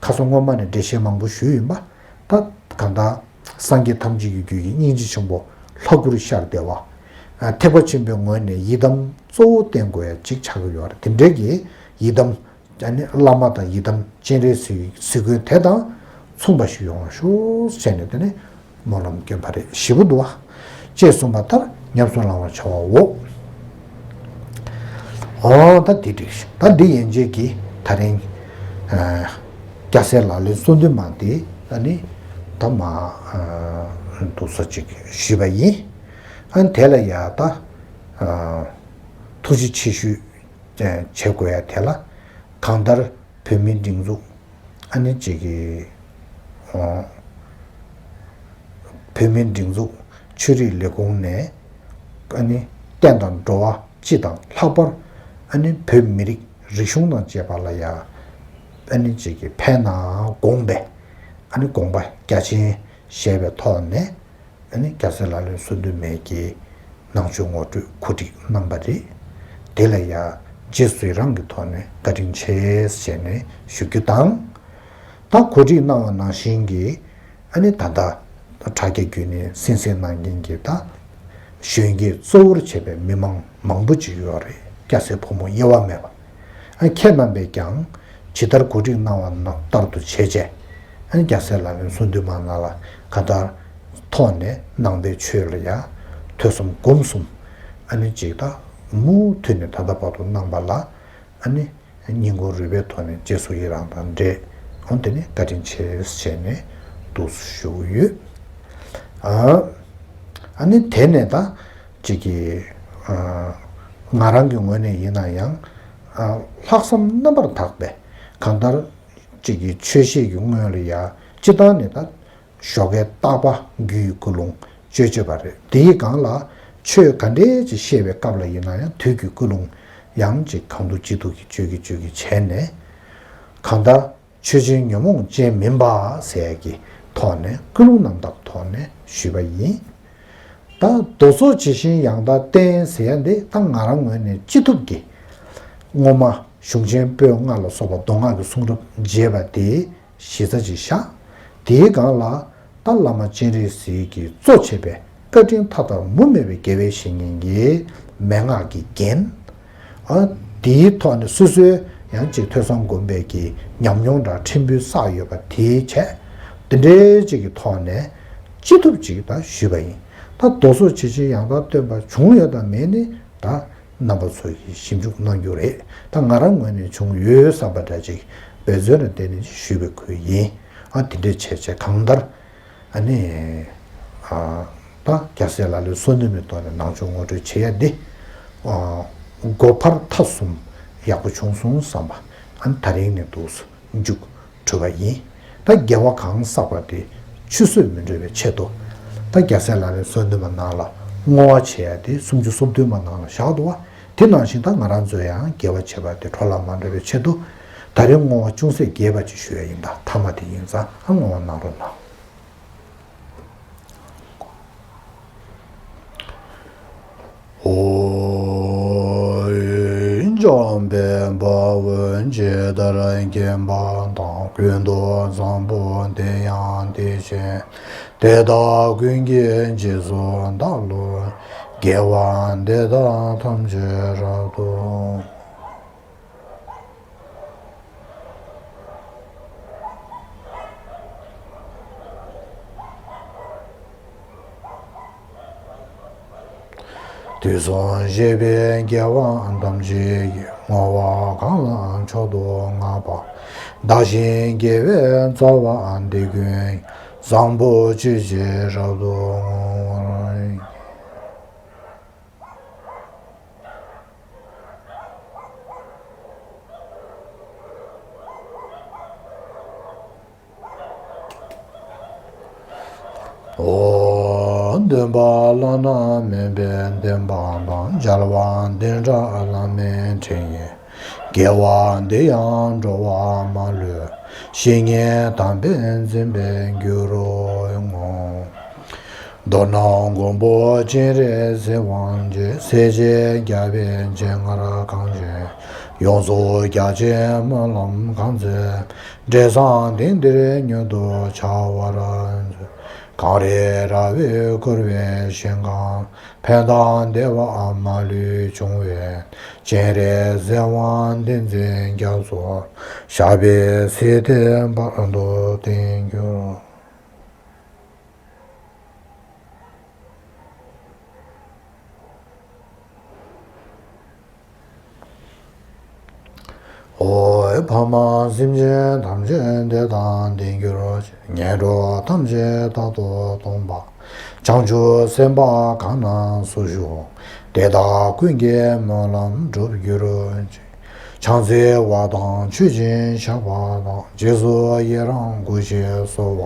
ཁ་སང་སྔོན་མ་ནས་འགྲེལ་བཤད་མང་པོ་ཞུས་ཡིན་པ། ད་གང་ལྟར་སངས་རྒྱས་ཐམས་ཅད་ཀྱི་རྒྱུད་ཀྱི་སྙིང་རྗེ་ཆེན་པོ་ལྷ་སྐུར་ཤར་བསྡད་པ། ཐེག་པ་ཆེན་པོའི་ངོས་ནས་ཡི་དམ་གཙོ་བོ་བསྟེན་དགོས་ཡ་གཅིག་ཆགས་ཀྱི་ཡོད་རེད། དེ་འདྲའི་གི་ཡི་དམ། ཨ་ནི་བླ་མ་དང་ཡི་དམ་སྤྱན་རས་གཟིགས་གཟིགས་མགོན་དེ་དང་མཚུངས་པ་ཞིག་ཡོང་བ་ཤོག་ཟེར་ནས། དེ་ནས་སྨོན་ལམ་སྐྱོན་པ་རེ་ཞེ་པོ་འདུག་བ། ཅེས་གསུངས་པ་ལྟར་ཉམས་སུ་བླང་བར་བྱའོ། འོ་ད་འདི་འགྲིག་ཤག། ད་འདི་ཡན་ཆད་ཀྱི་ད་རིང་ཨ་རྒྱལ་སྲས་ལག་ལེན་སོ་བདུན་མ་འདི་ཨ་ནི་ད་མ་ཨ་འདུག་ས་ཅིག་ཞུས་པ་ཡིན། ཨ་ནི་དེ་ལ་ཡ་ད་ཨ་ཐུགས་རྗེ་ཆེ་ཞུ། བྱེད་དགོས་ཡ་དེ་ལ། གང་ལྟར་བོད་མིའི་སྒྲིག་འཛུགས་ཨ་ནི་ཅིག་གི་ཨོ། བོད་མིའི་སྒྲིག་འཛུགས་ཆོས་རིག་ལས་ཁུངས་ནས་ཨ་ནི་བསྟན་དང་འགྲོ་བ་སྤྱི་དང་ལྷག་པར་ཨ་ནི་བོད་མི་རིགས་རིག་གཞུང་དང་བཅས་པ་ལ་ཡ་ཨ་ནི་ཅིག་གི་ཕན་ན་དགོངས་པའི་ཨ་ནི་དགོངས་པ་རྒྱ་ཆེན་བཞེས་པའི་ཐོག་ནས། ཨ་ནི་རྒྱལ་སྲས་ལག་ལེན་སོ་བདུན་མའི་གི་ནང་ཆོས་ངོ་སྤྲོད་གོ་སྒྲིག་གནང་པ་རེད། དེ་ལ་ཡ་རྗེས་སུ་ཡི་རང་གི་ཐོག་ནས་བཀའ་དྲིན་ཆེ་ཞེས་ནས་ཞུ་རྒྱུ་དང་། ད་གོ་སྒྲིག་གནང་བ་ནང་བཞིན་གྱི་ཨ་ནི་ད་ལྟ་དྲ་རྒྱ་བརྒྱུད་ནས་གསན་གཟིགས་གནང་མཁན་གྱི་ད་གཞོན་སྐྱེས་གཙོ་བོར་བྱས་པའི་མི་མང་མང་པོ་ཅིག་ཡོད་རེད། སྐྱ་སེར་ཕོ་མོ་དབྱེ་བ་མེད་པ། ཨ་ཁྱེད་རྣམ་པས་ཀྱང་ཇི་ལྟར་གོ་སྒྲིག་གནང་བ་ལྟར་དུ་བྱས་རྗེས། ཨ་རྒྱལ་སྲས་ལག་ལེན་སོ་བདུན་མ་ནང་ལ་གང་ལྟར་ཐོག་ནས་ནང་པའི་ཆོས་ལ་ཡང་ཐོས་བསམ་སྒོམ་གསུམ་ཨ་ནི་ཅིག་ད་མུ་མཐུད་ནས་ད་ལྟ་བར་དུ་གནང་པ་ལ་ཨ་ནི་སྙིང་ཁོང་རུས་པའི་ཐོག་ནས་རྗེས་སུ་ཡི་རང་དང་འབྲེལ། འོན་ཏེ་ནི་བཀའ་དྲིན་ཆེ་ཞེས་ནས་འདུག་ཞུ་གི་ཡོད། ཨ་ནི་དེ་ནས་ད་ཅིག་གི་ང་རང་གི་ངོས་ནས་ཡིན་ན་ཡང་ལྷག་བསམ་རྣམ་པར་དག་པའི་གང་ལྟར་ཅིག་གི་ཆོས་བཤད་ཀྱི་སྔོན་ལ་ཡ་སྤྱི་བཏང་ནས་ད་ཞོགས་ཀའི་རྟག་པ་རྒྱུད་ཀྱི་ཀུན་སློང་སྤྱོད་སྤྱོད་པ་རེད། དེའི་སྒང་ལ་ཆོས་ག་འདྲས་ཅིག་བཤད་པའི་སྐབས་ལ་ཡིན་ན་ཡང་དུས་ཀྱི་ཀུན་སློང་ཡང་ཅིག་གང་ཐུབ་ཅི་ཐུབ་ཀྱིས་སྤྱོད་ཀྱི་སྤྱོད་ཀྱི་བྱས་ནས་གང་ལྟར། ཆོས་ཅན་ཉོན་མོངས་ཅན་མིན་པ་ཟེར་ཡ་གི་ཐོག་ནས་ཀུན་སློང་རྣམ་དག་ཐོག་ནས་ཞུས་པ་ཡིན། ད་མདོ་སོགས་ཇི་བཞིན་ཡང་དག་བསྟན་ཟེར་ཡ་འདི་ད་ང་རང་ངོས་ནས་ཅི་ཐུབ་ཀྱིས་སྔོན་མ་གཞུང་ཆེན་པོད་ལྔ་ལ་སོགས་པ་མདོ་སྔགས་ཀྱི་གསུང་རབ་རྒྱས་པ་དེའི་གཞི་རྩ་ཅིག་བཞག། དེའི་སྒང་ལ་ད་བླ་མ་སྤྱན་རས་གཟིགས་ཀྱིས་གཙོ་བྱས་པའི་བཀའ་དྲིན་མཐའ་དག་མུ་མེད་པའི་དགེ་བའི་བཤེས་གཉེན་གྱི་མན་ངག་གི་རྒྱན། ཨ། དེའི་ཐོག་ནས་སོ་སོའི་ཡང་ཅིག་ཐོས་བསམ་སྒོམ་པའི་གི་ཉམས་མྱོང་འདྲ་ཕྲན་བུ་བསགས་ཡོད་པ་དེའི་ཆེད། དེ་འདྲའི་ཅིག་གི་ཐོག་ནས་ཅི་ཐུབ་ཅིག་ད་ཞུས་པ་ཡིན། ད་མདོ་སོགས་ཇི་བཞིན་ཡང་དག་སྟོན་པ་བྱུང་ཡོད་དམ་མེད་ནི་ད་རྣམ་པ་ཚོ་གིས་ཞིབ་འཇུག་གནང་རྒྱུ་རེད། ད་ང་རང་ངོས་ནས་བྱུང་ཡོད་བསམ་པ་འདྲ་ཅིག་འབད་བརྩོན་ལ་བརྟེན་ནས་ཅིག་ཞུས་པའི་ཁུལ་ཡིན། ཨ། དེ་འདྲའི་བྱས་བྱས་གང་ལྟར། ཨ་ནི། ཨ། ད་རྒྱལ་སྲས་ལག་ལེན་སོ་བདུན་མའི་ཐོག་ནས་ནང་ཆོས་ངོ་སྤྲོད་བྱེད་ཡ་འདི། ཨ། སྒོ་འཕར་ཐབས་གསུམ་ཡག་པོ་བྱུང་སོང་བསམ་པ། ཨ་ནི་ད་རིང་ནས་འདུག་སེ་མཇུག་གྲུབ་པ་ཡིན། ད་དགེ་བ་གང་བསགས་པ་དེ་ཆུད་ཟོས་མི་འགྲོ་བའི་ཆེད་དུ། ད་རྒྱལ་སྲས་ལག་ལེན་སོ་བདུན་མ་ནང་ལ་བསྔོ་བ་བྱེད་ཡ་དེ་སུམ་ཅུ་སོ་བདུན་མ་ནང་ལ་བཞག་འདུག་བ། དེ་ནང་བཞིན་ད་ང་རང་ཚོས་ཡང་དགེ་བ་བྱེད་པ་དེ་འཕྲོ་བརླག་མ་འགྲོ་བའི་ཆེད་དུ། ད་རིང་བསྔོ་བ་ཅུང་ཟད་རྒྱས་པ་ཅིག་ཞུ་ཡ་ཡིན། ད་ཐ་མ་དེ་ཡིན་ཙང་ཨ་བསྔོ་བ་གནང་རོགས་གནང་། འཇམ་དཔལ་དཔའ་བོས་ཇི་ལྟར་མཁྱེན་པ་དང་། ཀུན་ཏུ་བཟང་པོ་དེ་ཡང་དེ་བཞིན་ཏེ། དེ་དག་ཀུན་གྱི་རྗེས་སུ་བདག་སློབ་ཅིང་། དགེ་བ་འདི་དག་ཐམས་ཅད་རབ་ཏུ། དུས་གསུམ་གཤེགས་པའི་རྒྱལ་བ་ཐམས་ཅད་ཀྱི། བསྔོ་བ་གང་ལ་མཆོག་ཏུ་བསྔགས་པ། བདག་གཞན་དགེ་བའི་རྩ་བ་འདི་ཀུན། བཟང་པོ་སྤྱོད་ཕྱིར་རབ་ཏུ་བསྔོ། འོ། སྟོན་པ་བླ་ན་མེད་པའི་བསྟན་པ་དང་། མཇལ་བ་བདེན་བྲལ་བླ་མའི་དྲིན་ཡིས། དགེ་བ་འདི་ཡང་འགྲོ་བ་མ་ལུས། བཤེས་གཉེན་དམ་པས་འཛིན་པར་འགྱུར་རོ། མདོར་ན་མགོན་པོ་སྤྱན་རས་གཟིགས་དབང་ཆེན། སྲས་བཅས་རྒྱལ་བའི་སྤྱན་སྔར་གང་བྱོན། ཡོངས་སུ་རྒྱ་ཆེའི་སྨོན་ལམ་གང་མཛད། འབྲས་བཟང་དེང་འདིར་མྱུར་དུ་འཆར་བར་མཛོད། གངས་རི་ར་བས་བསྐོར་བའི་ཞིང་ཁམས། ཕན་དང་བདེ་བ་མ་ལུས་འབྱུང་བའི། སྤྱན་རས་གཟིགས་དབང་བསྟན་འཛིན་རྒྱ་མཚོ། ཞབས་པད་སྲིད་མཐའི་བར་དུ་བརྟན་གྱུར། འོ། ཕ་མ་སེམས་ཅན་ཐམས་ཅད་བདེ་དང་ལྡན་གྱུར་ཅིག། ངན་འགྲོ་ཐམས་ཅད་རྟག་ཏུ་སྟོངས་པ། བྱང་ཆུབ་སེམས་དཔའ་གང་རྣམས་སུ་ཞུགས། དེ་དག་ཀུན་གྱི་སྨོན་ལམ་འགྲུབ་གྱུར་ཅིག། བྱང་རྩེ་བ་དང་མཆོད་ཅིང་བཤགས་པ་དང་། རྗེས་སུ་ཡི་རང་བསྐུལ་ཞིང་གསོལ་བ།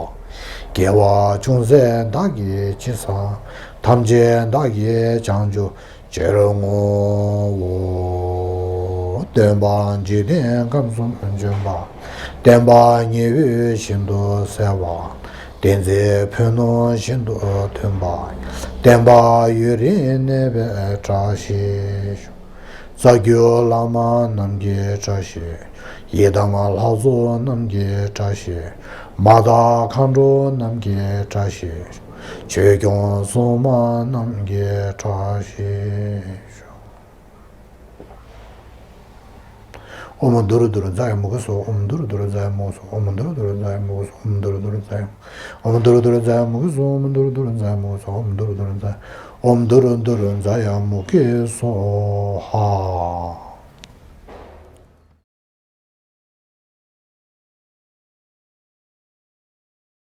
དགེ་བ་ཅུང་ཟད་བདག་གིས་ཅི་བསགས། ཐམས་ཅད་བདག་གིས་བྱང་ཆུབ་ཕྱིར་བསྔོའོ། སྟོན་པ་འཇིག་རྟེན་ཁམས་གསུམ་འབྱོན་པ། བསྟན་པ་ཉི་འོད་བཞིན་དུ་གསལ་བ། བསྟན་འཛིན་ཕུན་སུམ་ཤིན་ཏུ་མཐུན་པ། བསྟན་པ་ཡུན་རིང་གནས་པའི་བཀྲ་ཤིས་ཤོག། རྩ་བརྒྱུད་བླ་མ་རྣམས་ཀྱི་བཀྲ་ཤིས། ཡི་དམ་ལྷ་ཚོགས་རྣམས་ཀྱི་བཀྲ་ཤིས། མ་དག་མཁའ་འགྲོ་རྣམས་ཀྱི་བཀྲ་ཤིས། ཆོས་སྐྱོང་སྲུང་མ་རྣམས་ཀྱི་བཀྲ་ཤིས་ཤོག། ཨོཾ་མདུར་མདུར་ཛ་ཡ་མུ་གེ་སྭཱ་ཧཱ། ཨོཾ་མདུར་མདུར་ཛ་ཡ་མུ་གེ་སྭཱ་ཧཱ། ཨོཾ་མདུར་མདུར་ཛ་ཡ་མུ་གེ་སྭཱ་ཧཱ། ཨོཾ་མདུར་མདུར་ཛ་ཡ་མུ་གེ་སྭཱ་ཧཱ། ཨོཾ་མདུར་མདུར་ཛ་ཡ་མུ་གེ་སྭཱ་ཧཱ། ཨོཾ་མདུར་མདུར་ཛ་ཡ་མུ་གེ་སྭཱ་ཧཱ། ཨོཾ་མདུར་མདུར་ཛ་ཡ་མུ་གེ་སྭཱ་ཧཱ།